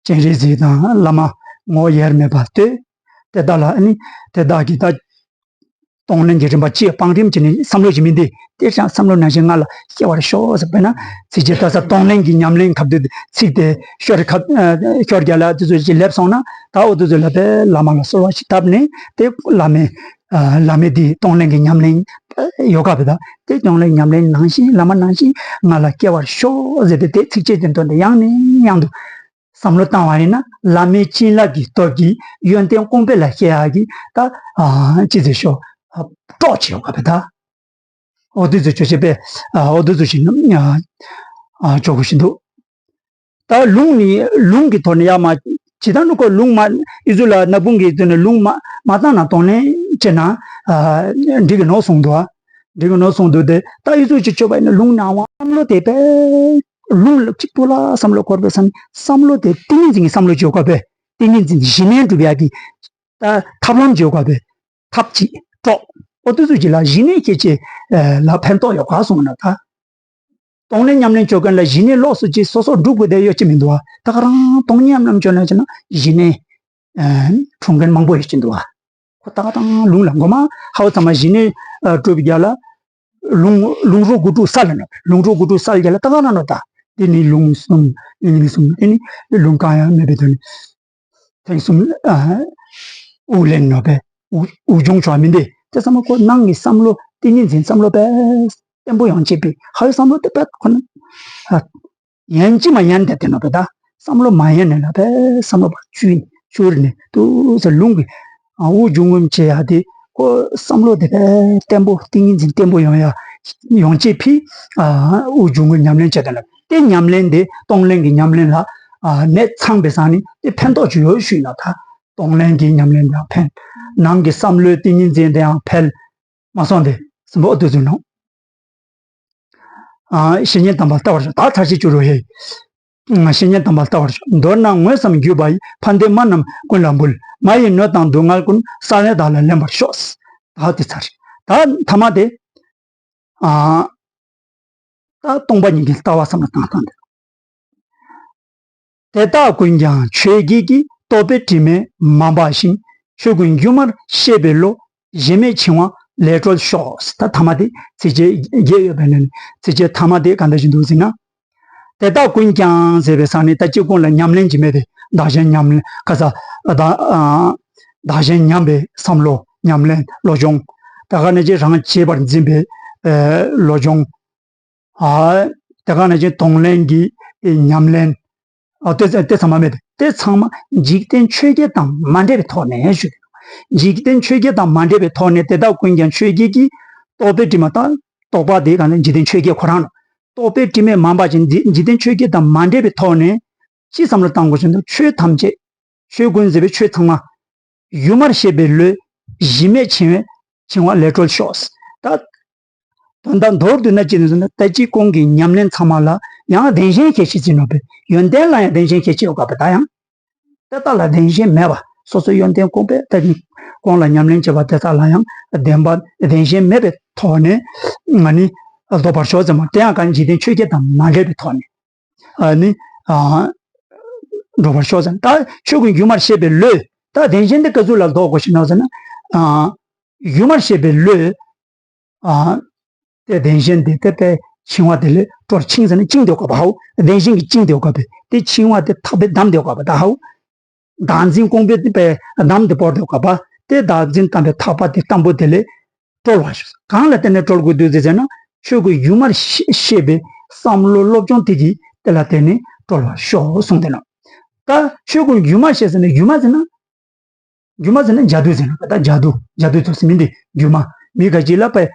སྤྱན་རས་གཟིགས་དང་བླ་མ་ངོ་ཡེར་མེད་པ་སྟོད། དེ་དག་ལ་ཨ་ནི་དེ་དག་གིས་ད་གཏོང་ལེན་གྱི་རིམ་པ་སྤྱི་བང་རིམ་གྱི་ནི་བསམ་བློ་ཞིག་མིན་ཏེ་དེ་ཞག་བསམ་བློ་ནང་བཞིན་ང་ལ་སྐྱེ་བར་ཤོག་ཟེར་བས་ན་ཚིག་རྗེས་ད་ས་གཏོང་ལེན་གྱི་ཉམས་ལེན་ཁབ་དུ་ཚིག་དེ་ཤོར་ཁབ་ཤོར་རྒྱ་ལ་དུས་ཚོད་ཅིག་སླེབས་སོང་ན་ད་འོ་དུས་ཚོད་ལ་པའི་བླ་མ་ལ་གསོལ་བ་ཞིག་བཏབ་ནས་དེ་བླ་མའི་བླ་མའི་དེའི་གཏོང་ལེན་གྱི་ཉམས་ལེན་ཡོ་ག་བི་ད་དེ་གཏོང་ལེན་ཉམས་ལེན་ནང་བཞིན་བླ་མ་ནང་བཞིན་ང་ལ་སྐྱེ་བར་ཤོག་ཟེར་ཏེ་དེ་ཚིགས་བཅད་དེ་འདོན་ཏེ་ཡང་ནས་ཡང་དུ་བསམ་བློ་བཏང་བ་ཡིན་ན་བླ་མའི་བྱིན་རླབས་ཀྱི་སྟོབས་ཀྱིས་ཡོན་ཏན་གོང་འཕེལ་ལ་བཤད་ཡག་གི་ད་ཅི་ཟེར་ཤོག་གྲོགས་བྱེད་ཡོ་ག་བི་ད་འོ་དུས་ཚོད་ཆོས་བྱེད་པས་འོ་དུས་ཚོད་ཞིག་ཆོག་གི་ཞིག་འདུག་ད་ལུང་ནི་ལུང་གི་ཐོག་ནས་ཡར་མར་ཇི་ལྟར་འགྲོ་དགོས་ལུང་མ་ཨི་ཟུ་ལ་ན་བུང་གི་དུས་ནས་ལུང་མ་མ་བཏང་ན་གཏོང་ལེན་བྱེད་ན་འགྲིག་གི་ནོ་གསུངས་འདུག་འགྲིག་གི་ནོ་གསུངས་འདུག་དེ་ད་ཨི་ཟུ་ཅིག་ཆོས་པ་ཡིན་ན་ལུང་ནང་བ་བསམ་བློ་དེ་པས་ལུང་ལ་གཅིག་པུ་ལ་བསམ་བློ་འཁོར་པའི་བསམ་བསམ་བློ་དེ་ཏིང་ངེ་འཛིན་གྱི་བསམ་བློ་བྱེད་དགོས་པས་ཏིང་ངེ་འཛིན་གྱི་ཞི་གནས་སྒྲུབ་ཡག་གི་ད་ཐབས་ལམ་བྱེད་དགོས་པས་ཐབས་ཅིག་གྲོགས་ཨོ་དུ་ཚོད་ཅིག་ལ་ཞི་གནས་སྐྱེད་ཅེས་ལ་ཕན་ཐོགས་ཡོད་ག་གསུངས་ན་ད། གཏོང་ལེན་ཉམས་ལེན་བྱེད་མཁན་ལ་ཞི་གནས་ལོགས་སུ་ཅིག་སོ་སོ་སྒྲུབ་དགོས་དེ་ཡོད་ཀྱི་མི་འདུག་བ། ད་ག་རང་གཏོང་ཉམས་ལེན་བྱེད་ན་བྱེད་ན་ཞི་གནས་འཁྲུངས་མཁན་མང་པོ་ཡོད་ཀྱི་འདུག་བ། ཁོ་ད་ག་རང་ལུང་ལ་མགོ་མ་ཧའོ་ཚང་མ་ཞི་གནས་སྒྲུབ་རྒྱ་ལ་ལུང་ལུང་རོ་དགུ་ཕྲུག་ས་ལ་ན་ལུང་རོ་དགུ་ཕྲུག་ས་རྒྱ་ལ་ད་ག་རང་ནོ་ད། དེ་ནི་ལུང་གསུམ་ནི་གསུམ་དེ་ནི་ལུང་གང་ཡང་མེད་པའི་དོན་ནི། ཐེངས་གསུམ་དབུགས་ལེན་ནོ་པས་དབུགས་དབུགས་སྦྱོང་ཆོག་མིན་ཏེ། དེ་ཚང་མ་ཁོ་ནང་གི་བསམ་བློ་ཏིང་ངེ་འཛིན་བསམ་བློ་དཔེ་བརྟན་པོ་ཡོང་ཅེས་པའི་ཧ་ཡོད་བསམ་བློ་དེ་དཔེ་ཁོ་ན། ཡན་ཅི་མ་ཡན་དེ་དེ་ནོ་བེ་ད། བསམ་བློ་མ་ཡན་ནས་ལ་བེ་བསམ་བློ་བ་བཅུས་ནས་བཅུར་ནས་དུ་ས་ལུང་གི་དབུགས་འབྱུང་རྔུབ་བྱེད་ཡ་དེ་ཁོ་བསམ་བློ་དེ་བེ་བརྟན་པོ་ཏིང་ངེ་འཛིན་བརྟན་པོ་ཡོང་ཡ་ཡོང་ཅེས་ཕི་དབུགས་འབྱུང་རྔུབ་ཉམས་ལེན་བྱེད་དེ་ལ་དེ་ཉམས་ལེན་དེ་གཏོང་ལེན་གྱི་ཉམས་ལེན་ལ་ནས་ཚང་བའི་སང་ནི་དེ་ཕན་ཐོགས་ཅིག་ཡོད་ཞུས་ན་ད་གཏོང་ལེན་གྱི་ཉམས་ལེན་དེ་ཡང་ཕན། ནང་གི་བསམ་བློའི་ཏིང་ངེ་འཛིན་དེ་ཡང་ཕན། མ་སོང་སྟེ་སུམ་པོ་ཨོ་ཏུ་ཟུན་ནོ། བཤེས་གཉེན་དམ་པ་ལྟ་བར་ཤོག་ད་ཚར་གཅིག་བཅུ་རུ་ཧེ། བཤེས་གཉེན་དམ་པ་ལྟ་བར་ཤོག་མདོར་ན་དངོས་སམ་བརྒྱུད་པ་ཡི། ཕན་བདེ་སྨན་རྣམས་ཀུན་ལ་འབུལ། མ་ཡི་གནོད་དང་སྡུག་བསྔལ་ཀུན། བསགས་ནས་བདག་ལ་ལེན་པར་ཤོག་ད་དེ་ཚར། ད་ཐ་མ་དེ། ད་སྟོང་པ་ཉིད་ཀྱི་ལྟ་བ་བསམ་བློ་བཏང་སྟངས་དེ། དེ་དག་ཀུན་ཀྱང་ཆོས་བརྒྱད་ཀྱིས། རྟོག་པའི་དྲི་མས་མ་འབགས་ཤིང་། ཆོས་ཀུན་སྒྱུ་མར་ཤེས་པའི་བློ། གཞི་མེད་འཆིང་བ་ལས་གྲོལ་ཤོག་ད་ཐ་མ་དེ་ཚིགས་བཅད་བརྒྱད་ཡོད་པས་ནས་ཚིགས་བཅད་ཐ་མ་དེ་ག་འདྲ་ཞིག་འདུག་ཟེར་ན། དེ་དག་ཀུན་ཀྱང་ཟེར་བའི་ས་ནས་ད་ཅི་ཀུན་ལ་ཉམས་ལེན་གྱི་མེད་པའི་བདག་གཞན་ཉམས་ལེན་ཁ་ས་བདག་བདག་གཞན་ཉམས་པའི་བསམ་བློ་ཉམས་ལེན་བློ་སྦྱོང་། ད་ག་ནས་ཅི་རང་བྱས་པར་འཛིན་པའི་བློ་སྦྱོང་། དེ་ག་ནང་བཞིན་གདོང་ལེན་གྱི་ཉམས་ལེན། དེ་དེ་ཚང་མ་མེད་དེ་དེ་ཚང་མ་འཇིག་རྟེན་ཆོས་བརྒྱད་དང་མ་འདྲེས་པའི་ཐོག་ནས་ཞུ། འཇིག་རྟེན་ཆོས་བརྒྱད་དང་མ་འདྲེས་པའི་ཐོག་ནས་དེ་དག་ཀུན་ཀྱང་ཆོས་བརྒྱད་ཀྱིས་རྟོག་པའི་དྲི་མ་དང་རྟོག་པ་དེ་ག་ནས་འཇིག་རྟེན་ཆོས་བརྒྱད་ཁོ་རང་ལ་རྟོག་པའི་དྲི་མས་མ་འབགས་ཤིང་འཇིག་རྟེན་ཆོས་བརྒྱད་དང་མ་འདྲེས་པའི་ཐོག་ནས་ཅི་བསམ་བློ་བཏང་དགོས་ཞེ་ན་ཆོས་ཐམས་ཅད་ཆོས་ཀུན་ཟེར་བའི་ཆོས་ཚང་མ། སྒྱུ་མར་ཤེས་པའི་བློས་གཞི་མེད་འཆིང་བའི་འཆིང་བ་ལས་གྲོལ་ཤོག་ད། དོན་དག་མདོར་བསྡུས་ན་ཅི་ནས་ཟེར་ན་ད་ཅི་གོང་གི་ཉམས་ལེན་ཚང་མ་ལ་ཡང་བདེན་ཞེན་ཞེས་བྱ་ཅི་ནོ་པས་ཡོན་ཏན་ལ་ཡང་བདེན་ཞེན་ཞེས་བྱ་ཡོད་ག་པ་ད་ཡང་། དེ་དག་ལ་བདེན་ཞེན་མེད་པ་སོ་སོའི་ཡོན་ཏན་གོང་པས་ད་ཅི་གོང་ལ་ཉམས་ལེན་བྱེད་པ་དེ་དག་ལ་ཡང་བདེན་པ་བདེན་ཞེན་མེད་པའི་ཐོག་ནས་ང་ནི་ལྡོག་པར་ཤོག་ཟེར་མ་དེ་ཡང་གང་འཇིག་རྟེན་ཆོས་བརྒྱད་དང་མ་འདྲེས་པའི་ཐོག་ནས། ནི། འགྲོ་བར་ཤོག་ཟེར། ད་ཆོས་ཀུན་སྒྱུ་མར་ཤེས་པའི་བློས། ད་བདེན་ཞེན་དེ་ག་ཚོད་ལ་ལྡོག་དགོས་ཤེ་ན་ཟེར་ན། སྒྱུ་མར་ཤེས་པའི་བློས། དེ་བདེན་ཞེན་དེ་དེ་དཔེ་འཆིང་བ་དེ་ལས་གྲོལ་འཆིང་ཟེར་ན་བཅིངས་དེ་གོ་བ་ཧའོ། བདེན་ཞེན་གྱིས་བཅིངས་དེ་གོ་བ་དེ་འཆིང་བ་དེ་ཐག་པས་བསྡམས་དེ་གོ་བ་ད་ཧའོ། བདག་འཛིན་ཀོང་པོའི་དཔེ་བསྡམས་དེ་བོར་དེ་གོ་བ་དེ་བདག་འཛིན་དམ་པའི་ཐག་པ་དེ་བསྡམས་པོ་དེ་ལས། གྲོལ་བར་ཤོག་གང་ལ་བརྟེན་ནས་གྲོལ་དགོས་འདུག་ཟེར་ན། ཆོས་ཀུན་སྒྱུ་མར་ཤེས་པའི་བསམ་བློ་སློབ་སྦྱོང་དེ་གིས་དེ་ལ་བརྟེན་ནས་གྲོལ་བར་ཤོག་གསུངས་ཏེ་ན། ད་ཆོས་ཀུན་སྒྱུ་མར་ཤེས་ཟེར་ན་སྒྱུ་མ་ཟེར་ན། སྒྱུ་མ་ཟེར་ན་ཇ་དུ་ཟེར་ན་ད་ཇ་དུ་ཇ་དུ་ཚོ་ཟེར་མིན་ཏེ་སྒྱུ་མ་མི་ག་ཅི་ལ་པའི།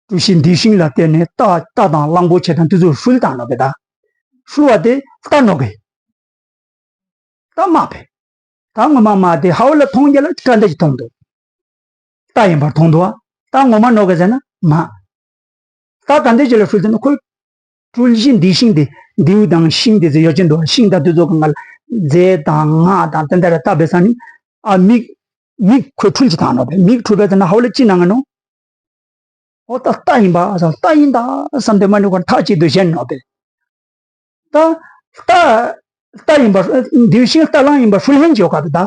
གྲུ་བཞི་འདི་ཤིང་ལ་བརྟེན་ནས་རྟ་རྟ་དང་གླང་པོ་ཆེ་དང་དེ་ཚོ་ཧྲུལ་བཏང་ནོ་གི་ད། ཧྲུལ་བ་དེ་རྟ་ནོ་གི། ད་མ་ཕེ། ད་ངོ་མ་མ་དེ་ཧའོ་ལ་མཐོང་རྒྱ་ལ་སྐྲ་འདི་ཅི་མཐོང་འདུག་རྟ་ཡིན་པར་མཐོང་འདུག་བ། ད་ངོ་མ་ནོ་ག་ཟེར་ན་མ། ད་ག་འདི་ཅི་ལ་ཧྲུལ་ཟེར་ན་ཁོས། གྲུ་བཞི་འདི་ཤིང་དེ་མདེའུ་དང་ཤིང་དེ་ཚོ་ཡོ་ཅན་འདུག་བ་ཤིང་དང་དེ་ཚོ་གང་ག་ལ་རྫས་དང་སྔགས་དང་དེ་འདྲ་ལ་བཏབ་པའི་ས་ནི་ཨ་མིག་མིག་ཁོས་འཁྲུལ་ཅི་བཏང་ནོ་བས་མིག་འཁྲུལ་བས་ཟེར་ན་ཧའོ་ལ་ཅི་ནང་ང་ནོ། ཨོ་ད་རྟ་ཡིན་པ་ཨ་ས་རྟ་ཡིན་ད་བསམ་སྟེ་མ་འགྲོ་གར་ཐག་གཅིག་ཏུ་བཞེངས་ནོ་བས། ད་རྟ་རྟ་ཡིན་པ་འདིའུ་ཤིང་རྟ་གླང་ཡིན་པ་ཧྲུལ་ཧན་ཅོ་ག་བས་ད།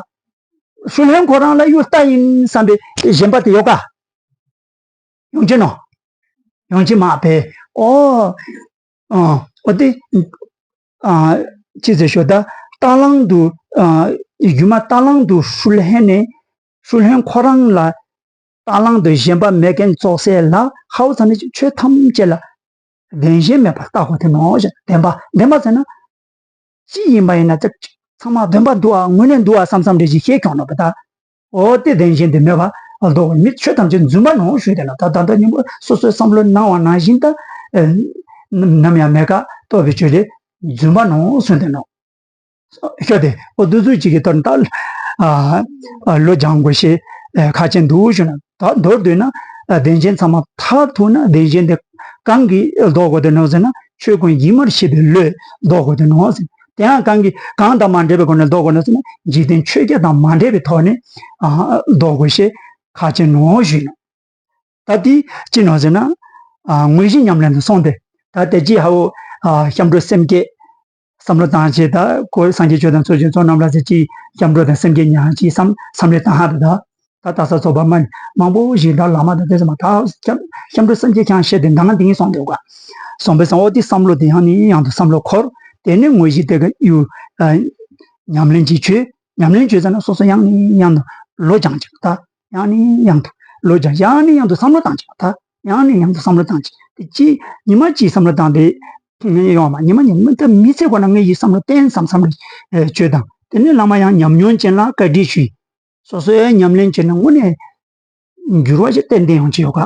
ཧྲུལ་ཧན་ཁོ་རང་ལ་ཡུལ་རྟ་ཡིན་བསམ་པའི་ཞེན་པ་དེ་ཡོད་ག་ཡོང་ཅི་ནོ། ཡོང་ཅི་མ་བས་ཨོ། ཨོ་དེ། ཅི་ཟེར་ཤོ་ད། རྟ་གླང་དུ། སྒྱུ་མ་རྟ་གླང་དུ་ཧྲུལ་ཧན་ནས། ཧྲུལ་ཧན་ཁོ་རང་ལ། རྟ་གླང་དུ་ཞེན་པ་མེད་མཁན་ཙོགས་སེ་ལ་ཧའོ་ཚ་ནི་ཆོས་ཐམས་ཅད་ལ། བདེན་ཞེན་མེད་པར་བལྟ་དགོས་དེ་ནོ་ཞེས་བདེན་པ་བདེན་པ་ཟེར་ན། ཅི་ཡིན་པ་ཡིན་ན་ཅིག་ཚང་མ་བདེན་པ་འདུག་ཨ་དངོས་གནས་འདུག་ཨ་བསམ་བསམ་རེ་ཞིག་ཤེས་ཀྱང་ནོ་བ་ད། འོ་དེ་བདེན་ཞེན་དེ་མེད་པ་ལྡོག་པའི་མི་ཆོས་ཐམས་ཅད་རྫུན་པ་ནོ་ཞུས་ཏེ་ན་ད་ད་ལྟ་སྙིང་པོ་སོ་སོའི་བསམ་བློ་སྣང་བ་ནང་བཞིན་ད། ནམ་ཡང་མེད་ཀ་རྟོགས་པའི་ཆོས་དེ་རྫུན་པ་ནོ་གསུངས་ཏེ་ནོ། ཤོད་དེ་འོ་དུ་ཚོད་ཅིག་གི་ལྟར་ད། ལོ་སྦྱང་དགོས་ཤེས་ཁ་ཆེན་འདུག་ཞུ་ན་ད་མདོར་བསྡུས་ན་བདེན་ཞེན་ཚང་མ་མཐར་ཐུག་ན་བདེན་ཞེན་དེ་གང་གིས་ལྡོག་དགོས་དེ་ནོ་ཟེར་ན། ཆོས་ཀུན་སྒྱུ་མར་ཤེས་པའི་བློས་ལྡོག་དགོས་དེ་ནོ་ཟེར། དེ་ཡང་གང་གིས་གང་དང་མ་འདྲེས་པའི་སྒོ་ནས་ལྡོག་དགོས་ནོ་ཟེར་ན་འཇིག་རྟེན་ཆོས་བརྒྱད་དང་མ་འདྲེས་པའི་ཐོག་ནས་ལྡོག་དགོས་ཤེས་ཁ་ཆེ་ནོ་ཞུས་ན། ད་དེ་ཅི་ནོ་ཟེར་ན། དངོས་གཞི་ཉམས་ལེན་དུ་སོང་སྟེ་ད་དེ་ཅི་ཧ་འོ། སྐྱབས་འགྲོ་སེམས་བསྐྱེད། བསམ་བློ་བཏང་བྱེད་ད་ཁོ་སངས་རྒྱས་ཆོས་དང་ཚོགས་ཀྱི་ཚོགས་རྣམས་ལ་ཟེར་ཅི་སྐྱབས་འགྲོ་དང་སེམས་བསྐྱེད་ཉག་ཅི་བསམ་བསམ་བློ་བཏང་ཧ་དུ་ད། ད་ལྟ་ས་ཚོགས་པ་མ་མང་པོ་ཞིག་ད་བླ་མ་དང་དེ་ཚོ་མ་ད་སྐྱབས་སྐྱབས་འགྲོ་སེམས་བསྐྱེད་ཀྱང་བཤད་དེ་འདང་དེ་ངས་སོང་དེ་ག་སོང་པའི་སང་འོ་དེ་བསམ་བློ་དེ་ཡང་ནས་ཡང་དུ་བསམ་བློ་འཁོར། དེ་ནས་དངོས་གཞི་དེ་ག་ཡུ། ཉམས་ལེན་གྱི་ཆོས་ཉམས་ལེན་བྱོས་ཙ་ན་སོ་སོ་ཡང་ནས་ཡང་དུ་ལོ་སྦྱང་ཅིག་ད། ཡང་ནས་ཡང་དུ་བློ་སྦྱང་། ཡང་ནས་ཡང་དུ་བསམ་བློ་བཏང་བྱས་པ་ད། ཡང་ནས་ཡང་དུ་བསམ་བློ་བཏང་བྱས། དེ་གཅིག་ཉི་མ་གཅིག་བསམ་བློ་བཏང་སྟེ་ཡོང་བ་མ། ཉི་མ་ཉིན་མ་ད་མི་ཚེ་ཁོ་ན་ངས་ཡི་བསམ་བློ་བཏང་བསམ་བསམ་བློ་བཅོས་དང་། དེ་ནས་བླ་མ་ཡང་ཉམས་མྱོང་ཅན་ལ་བཀའ་འདྲི་ཞུས། སོ་སོའི་ཉམས་ལེན་བྱས་ན་དངོས་གནས་འགྱུར་བ་ཞིག་ཏན་ཏན་ཡོང་གི་ཡོད་ག་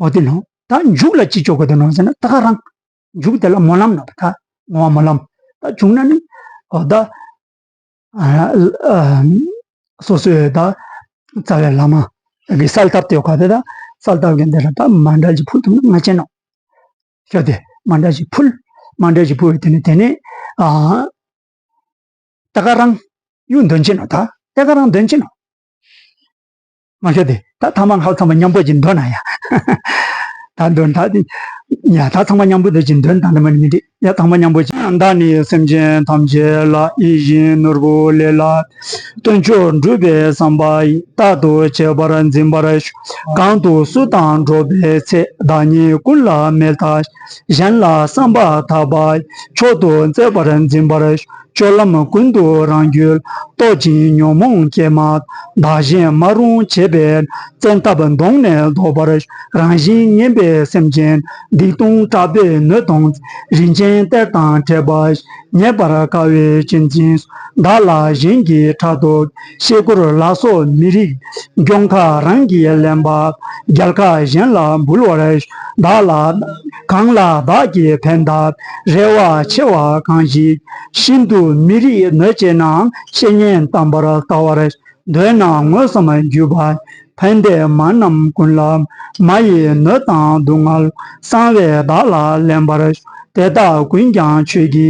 འོ་དེ་ནོ། ད་མཇུག་ལ་ཅི་བཅོ་དགོས་དོ་ནོ་ཟེར་ན། ད་ག་རང་མཇུག་དེ་ལ་སྨོན་ལམ་ནོ། ད་བསྔོ་བ་སྨོན་ལམ་ད་བྱུང་ན་ནི། འོ་ད་ཨ་ཨ་སོ་སོའི་ད་རྩ་བའི་བླ་མ་གི་གསལ་བཏབ་དེ་ཡོད་ག་དེ། ད་གསལ་བཏབ་གི་འདི་ལ་ད་མཎྜལ་ཅིག་ཕུལ་ཐུབ་ན་ང་ཅན་ནོ། ཤོད་དེ་མཎྜལ་ཅིག་ཕུལ། མཎྜལ་ཅིག་ཕུལ་བའི་དེ་ནས་དེ་ནས་ཨ་ད་ག་རང་གཡུ་འདོན་ཅན་ནོ། ད་ད་ག་རང་འདོན་ཅན་ནོ། མ་ཤོད་དེ། ད་ཐ་མ་ཧ་ཚང་མ་མཉམ་པོ་ཅིག་འདོན་ན་ཡ། ད་འདོན་ད་དེ། ཡ་ད་ཚང་མ་མཉམ་པོ་འདོན་ཅིག་འདོན་དང་འདྲ་མ་ནི་མི་འགྲིག་ཡ། ཚང་མ་མཉམ་པོ་ཅིག་བདག་ནི་སེམས་ཅན་ཐམས་ཅད་ལ། ཡིད་བཞིན་ནོར་བུ་ལས་ལ། དཀོན་མཆོག་སྒྲུབ་པའི་བསམ་པ་ཡིས། རྟག་ཏུ་བྱེད་པར་འཛིན་པར་ཞུ། གང་དུ་སུ་དང་འགྲོགས་པའི་ཚེ། བདག་ཉིད་ཀུན་ལ་མི་ལྟ། གཞན་ལ་བསམ་པ་ཐག་པ་ཡིས། མཆོག་ཏུ་བརྩེ་བར་འཛིན་པར་ཞུ། སྤྱོད་ལམ་ཀུན་ཏུ་རང་རྒྱུད་རྟོག་ཅིང་ཉོན་མོངས་སྐྱེས་མ། བདག་གཞན་མ་རུངས་བྱེད་པའི་བཙན་ཐབས་གདོང་ནས་བཟློག་པར་ཞུ། རང་བཞིན་ངན་པའི་སེམས་ཅན་སྡིག་ལྟུང་དྲག་པོས་གནོད་གཏོང་། རིན་ཆེན་གཏེར་དང་ཕྲད་པ་ཞིག་ཉེས་པར་དཀའ་བས་ཅི་མཛད། བདག་ལ་གཞན་གྱིས་ཕྲག་དོག་བཤེས་སྐོར་ལ་སོགས་མི་རིགས། གྱོང་ཁ་རང་གིས་ལེན་པ། རྒྱལ་ཁ་གཞན་ལ་འབུལ་བར་ཞུ། བདག་ལ་གང་ལ་བདག་གིས་ཕན་བཏགས། རེ་བ་ཆེ་བ་གང་ཞིག་ཤིན་ཏུ་མི་རིགས་གནོད་བྱེད་ན། བཤེས་གཉེན་དམ་པར་ལྟ་བར་ཞུ། འདོད་ན་མངོན་སུམ་བརྒྱུད་པ། ཕན་བདེ་མ་རྣམས་ཀུན་ལ། མ་ཡི་གནོད་དང་སྡུག་བསྔལ། གསང་བས་བདག་ལ་ལེན་པར་ཞུ། དེ་དག་ཀུན་ཀྱང་ཆོས་ཀྱི།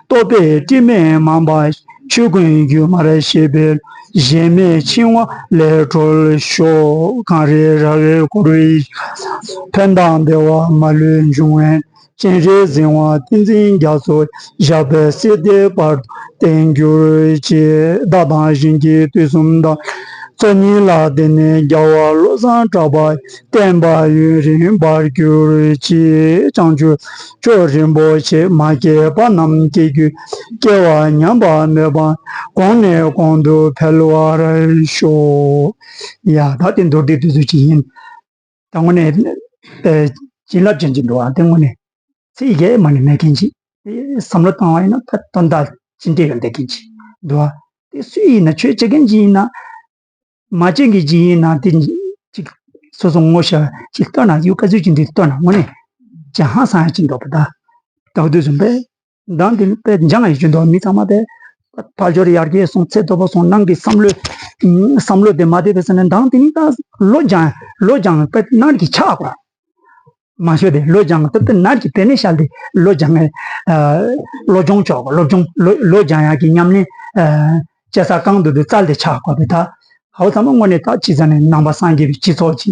རྟོག་པའི་སྤྲིན་མེད་མང་པ། ཆོས་ཀུན་སྒྱུ་མར་ཤེས་པའི། གཞལ་མེད་འཆིང་བ་ལས་གྲོལ་ཤོག་གངས་རི་ར་བས་བསྐོར་བའི། ཕན་དང་བདེ་བ་མ་ལུས་འབྱུང་བའི། སྤྱན་རས་གཟིགས་དབང་ཏིང་འཛིན་རྒྱ་མཚོ། ཞབས་པད་སྲིད་མཐའི་བར་དུ་བརྟན་གྱུར་ཅིག་བདག་དང་གཞན་གྱི་དུས་གསུམ་དང་། འཚོ་གཉིས་ལ་བརྟེན་ནས་རྒྱལ་བ་བློ་བཟང་གྲགས་པ། བསྟན་པ་ཡུན་རིང་འབར་གྱུར་ཅིག་བྱང་ཆུབ་མཆོག་རིན་པོ་ཆེ། མ་སྐྱེས་པ་རྣམས་སྐྱེ་གྱུར། སྐྱེ་བ་ཉམས་པ་མེད་པ། གོང་ནས་གོང་དུ་འཕེལ་བར་ཤོག་ཡ་ད་དེ་མདོར་བསྡུས་དེ་ཚོ་ཅིག་ཡིན། ད་དངོས་གནས་ཨེ་བྱིན་རླབས་ཅན་གྱི་འདུག་ཨ། དེ་དངོས་གནས་ཚིག་ཡས་མ་ནས་མེད་མཁན་ཅིག་དེ་བསམ་བློ་བཏང་བ་ཡིན་ན་ད་དོན་དག་ཅི་འདྲ་ཡོད་བསྡད་མཁན་ཅིག་འདུག་ཨ། དེ་སུ་ཡིན་ན་ཆོས་བྱེད་མཁན་ཅིག་ཡིན་ན། མ་བྱེད་མཁན་ཅིག་ཡིན་ན་དེ་ཅིག་སོ་སོ་ངོ་ཤེས་ཅིག་ལྟོས་ན། ཡུལ་སྐད་ཚོད་ཅིག་འདི་ལྟོས་ན་དངོས་གནས་ཅི་ཧང་སང་ཡ་ཅིག་འདུག་པ། ད་ད་དུས་བཟུང་པས། མདང་དེ་ནི་དཔེ་འཇང་ཡི་ཅུང་འདུག་མི་ཚང་མ་དེ་ཕར་ཕྱོགས་ཡར་རྒྱས་སོང་། ཚེ་སྟོབས་པོ་སོང་། ནང་གི་བསམ་བློ་བསམ་བློ་དེ་མ་བདེ་བས་ཟེར་ནས། མདང་དེ་ནི་ད་བློ་སྦྱང་བློ་སྦྱང་དཔེ་ནར་གྱི་ཆག་པ་མ་ཤོད་དེ། བློ་སྦྱང་དེ་དཔེ་ནར་གྱི་དཔེ་ནས་བཤད་དེ། བློ་སྦྱང་ཨ་བློ་སྦྱོང་ཆོག་བློ་སྦྱོང་བློ་བློ་སྦྱང་ཡག་གི་ཉམས་ལེན་ཨ་བྱེད་ས་གང་འདུག་དེ་བཙལ་ཏེ་ཆག་དགོས་པས། ད་ཧའོ་ཚང་མ་དངོས་གནས་ད་ཅི་ཟེར་ནས་ནང་པ་སངས་རྒྱས་པའི་སྤྱི་ཚོགས་ཀྱི་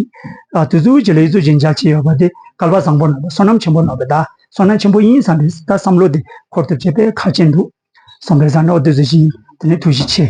ཨ་དུས་ཚོད་ཀྱི་ལས་ཚོགས་ཀྱི་འཇལ་བྱེད་ཡོད་པ་དེ་སྐལ་པ་བཟང་པོ་ནོར་བ། བསོད་ནམས་ཆེན་པོ་ནོར་བ། ད་བསོད་ནམས་ཆེན་པོ་ཡིན་བསམ་པའི་ད་བསམ་བློ་དེ་འཁོར་ཐུབ་བྱེད་པའི་ཁག་ཆེན་འདུག་བསམ་པའི་བཟང་འགྲོ་དུས་ཚོད་ཅིག་ཡིན། དེ་ནས་ཐུགས་རྗེ་ཆེ།